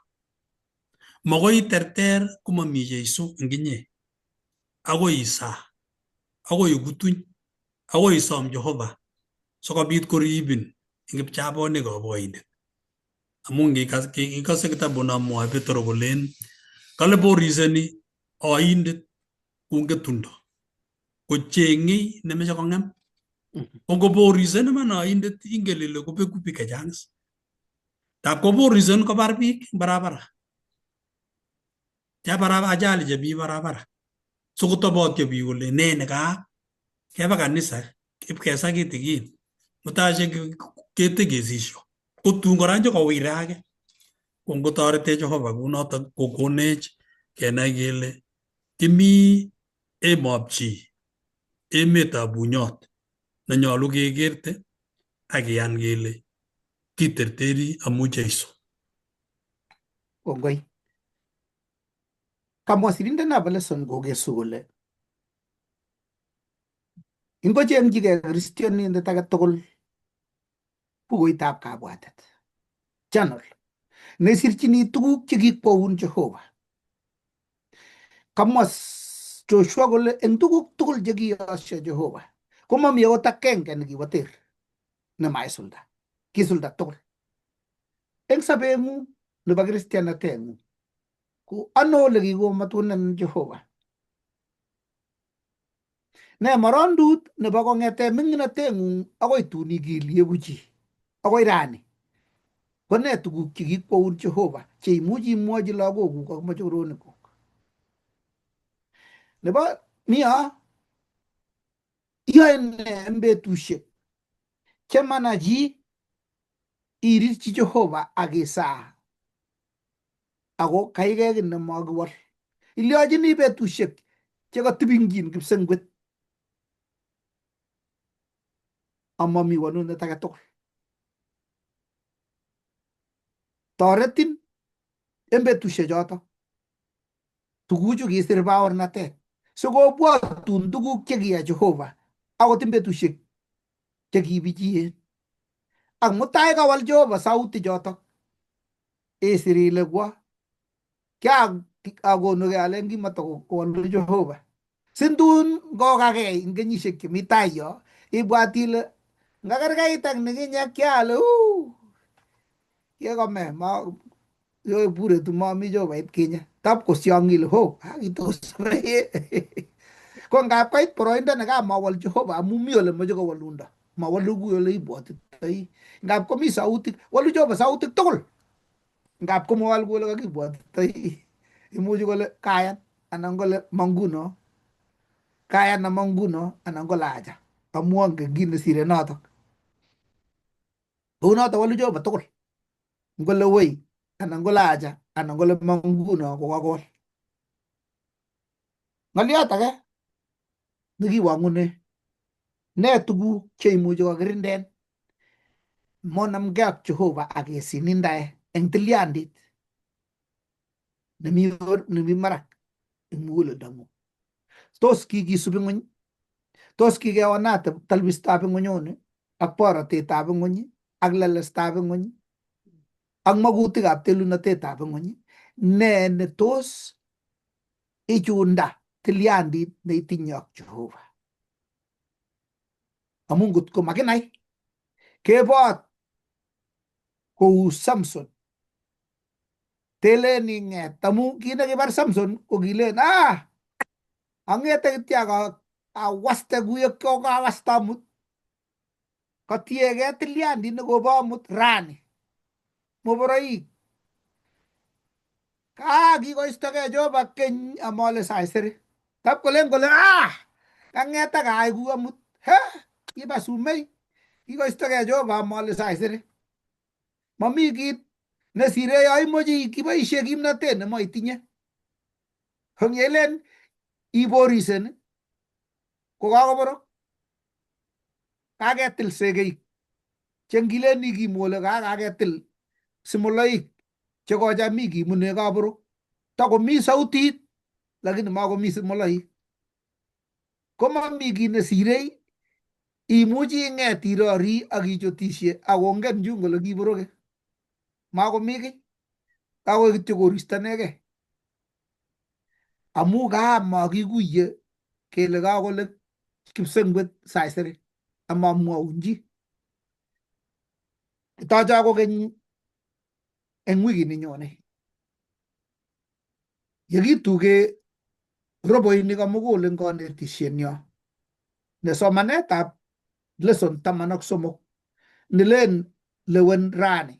Makoi iterter komami Jeiso eng inye. Akoi isaa, akoi ikutuny, akoi isom Jehova sikobit koribin eng kipchabonikab oindet. Amu ngikase kitabu nomwoe Petro kolen kale boriseni oindet ku ng'etundo kocheng'ei nemeche kong'em. Ko ngoborisen iman oindet ingen ile kobeku biik chechang. Tab koborisen kobar biik eng barabara. Cha barabara ajali chemi barabara. Sikotobotyo biik kole ne nekaak. Keba kanisa ipkesa kitikin. Mutaishek ketekesisho. Kotun kora nyokowire ake. Ko ngotoretech Jehova kunotok kokonech kenai kele kimi emob chi, emetab bunyot nenyolu kekerte ak kiyan kele kiterteri amu Jeiso. Kongoi. Kamwa sirindetab lesson kokesu kole ingochengchigei kristionindet age tugul bukuitab kabwatet journal nesirchini tuguk chekikwoun Jehova. Kamwa Joshua kole eng tuguk tugul chekiyosio Jehova komami akot agenge nekiwo ter nemaisulda, kisulda tugul. Eng sobeng'ung nebo kristianateng'ung ko ano ole kikomotunen Jehova? Ne morondut nebo kong'ete ming'inateng'ung akoi tun ikilieku chi akoi rani? Ko ne tuguk chekikwoun Jehova cheimuchi imwochi lagokuk ak mochokoronikuk? Nebo niyo iyoe ne eng betusiek chemana chi irirchi Jehova ak isaa ako kaikai kiy nemakiwol. Ilyochini betusiek chekatibingyin kipsengwet amami walunet age tugul. Toretin eng betusiek choto tuguchu kisir baornatet sikobwotun tuguk chekiyai Jehova akot eng betusiek chekibichien. Ak mutai kawal Jehova sauti chotok isir ile kwa kiakonugei alen kimatokowolu Jehova. Sintun ngokakei eng kenyisiek chemi tai yo ibwat ile ngakerkeit ak nikinye kiale uu kikome ma bure tu mami Jehova kinye tab kosyong ile ho akitos ko ngap koit boroindo nekamawal Jehova amu mi ole moche kowolundo mawolu ku ole ibwotitoi ngap komi sautik wolu Jehova sautik tugul ngap komawal ku ole kakibwotitoi imuchi kole kayan anan kole manguno kayan ama nguno anan kole acha amu angen kit nesire notok kounoto wolu Jehova tugul ngole woi anan kole acha anan kole manguno kokakowal. Ng'oliot age nekiwang'une ne tuguk cheimuchi kokirinden monamgei ak Jehova ak kesinindae eng tilyandit nemi barak eng muguleldong'ung. Tos kikisub ing'weny? Tos kikeonate talwistab ing'wenyoni ak borotetab ing'weny ak lelestab ing'weny ak makutikab telunotetab ing'weny? Ne netos Ichunda tilyandit neitinye ak Jehova. Amun ngot ko makinai kebot kou Samson. Telen ing'et amu kit nekibar Samson ko kilen ang'ete kityo ak awaste kuyek kokawasta amut. Kotiegei tilyandit nekobo amut rani. Moboroik. Kikoistogei Jehova keny amole saisere. Tab kolen kole kang'et ak aai kou amut. He kiba sumei. Kikoistogei Jehova amole saisere. Mami kit nesire yo imoche kiboishe kimnatet nemoitinye. Kongelen iborisen ko kakoborok. Kaketil sekeik chengilen ikimwole kaketil simoloik chekocham ikimune kaborok. Takomi sautit lakini makomi simoloik. Komami kit nesirei imuchi ing'et irori ak ichotishe ak kongen chun kole kiboroke. Makomi kiy. Kakoek kityo koristo inegei. Amu kamakikuye kele kakole kipsengwet saisere amamwaun chi. Kitocho kokeny eng wikit nenyone. Yekituge roboinik komugul eng konetishenyo ne somanetab lesson 13 nilen lewen rani.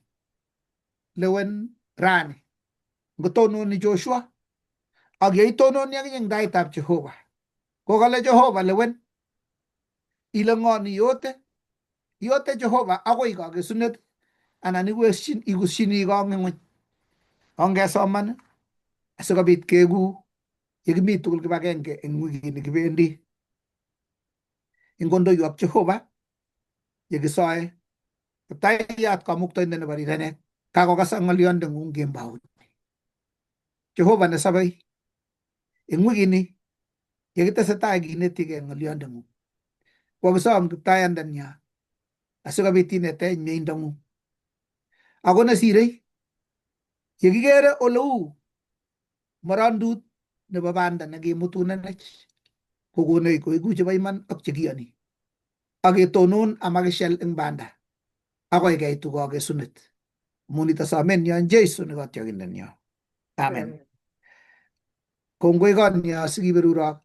Lewen rani. Ngotononi Joshua ak yeitononi akinye eng taitab Jehova. Kokale Jehova lewen ile ng'o niyote iyote Jehova akoi kakesunet anan ikusyini kong eng ng'weny. Ongesoman asikobit keku yekimi tugul kibagenge eng wikini kibendi. Ingondoiwok Jehova yekisoe Kiptayat Kamuktaindet nebo rirenet kakokas ng'olyondeng'ung kembout. Jehova nesobei eng wikini yekitesetai kinetigei ng'olyondeng'ung. Kokisom Kiptayandenyo asikobit inetech mieindong'ung. Ako nesirei yekikere oleu morondut nebo banda nekimutunenech kokonech koiku chebo iman ak chekiyoni ak ketonon amakishel eng banda akoi keitu kakesunet. Amun nito somen nyon Jesu ne kotyokindenyo. Amen. Kongoi konyo sikiberurok.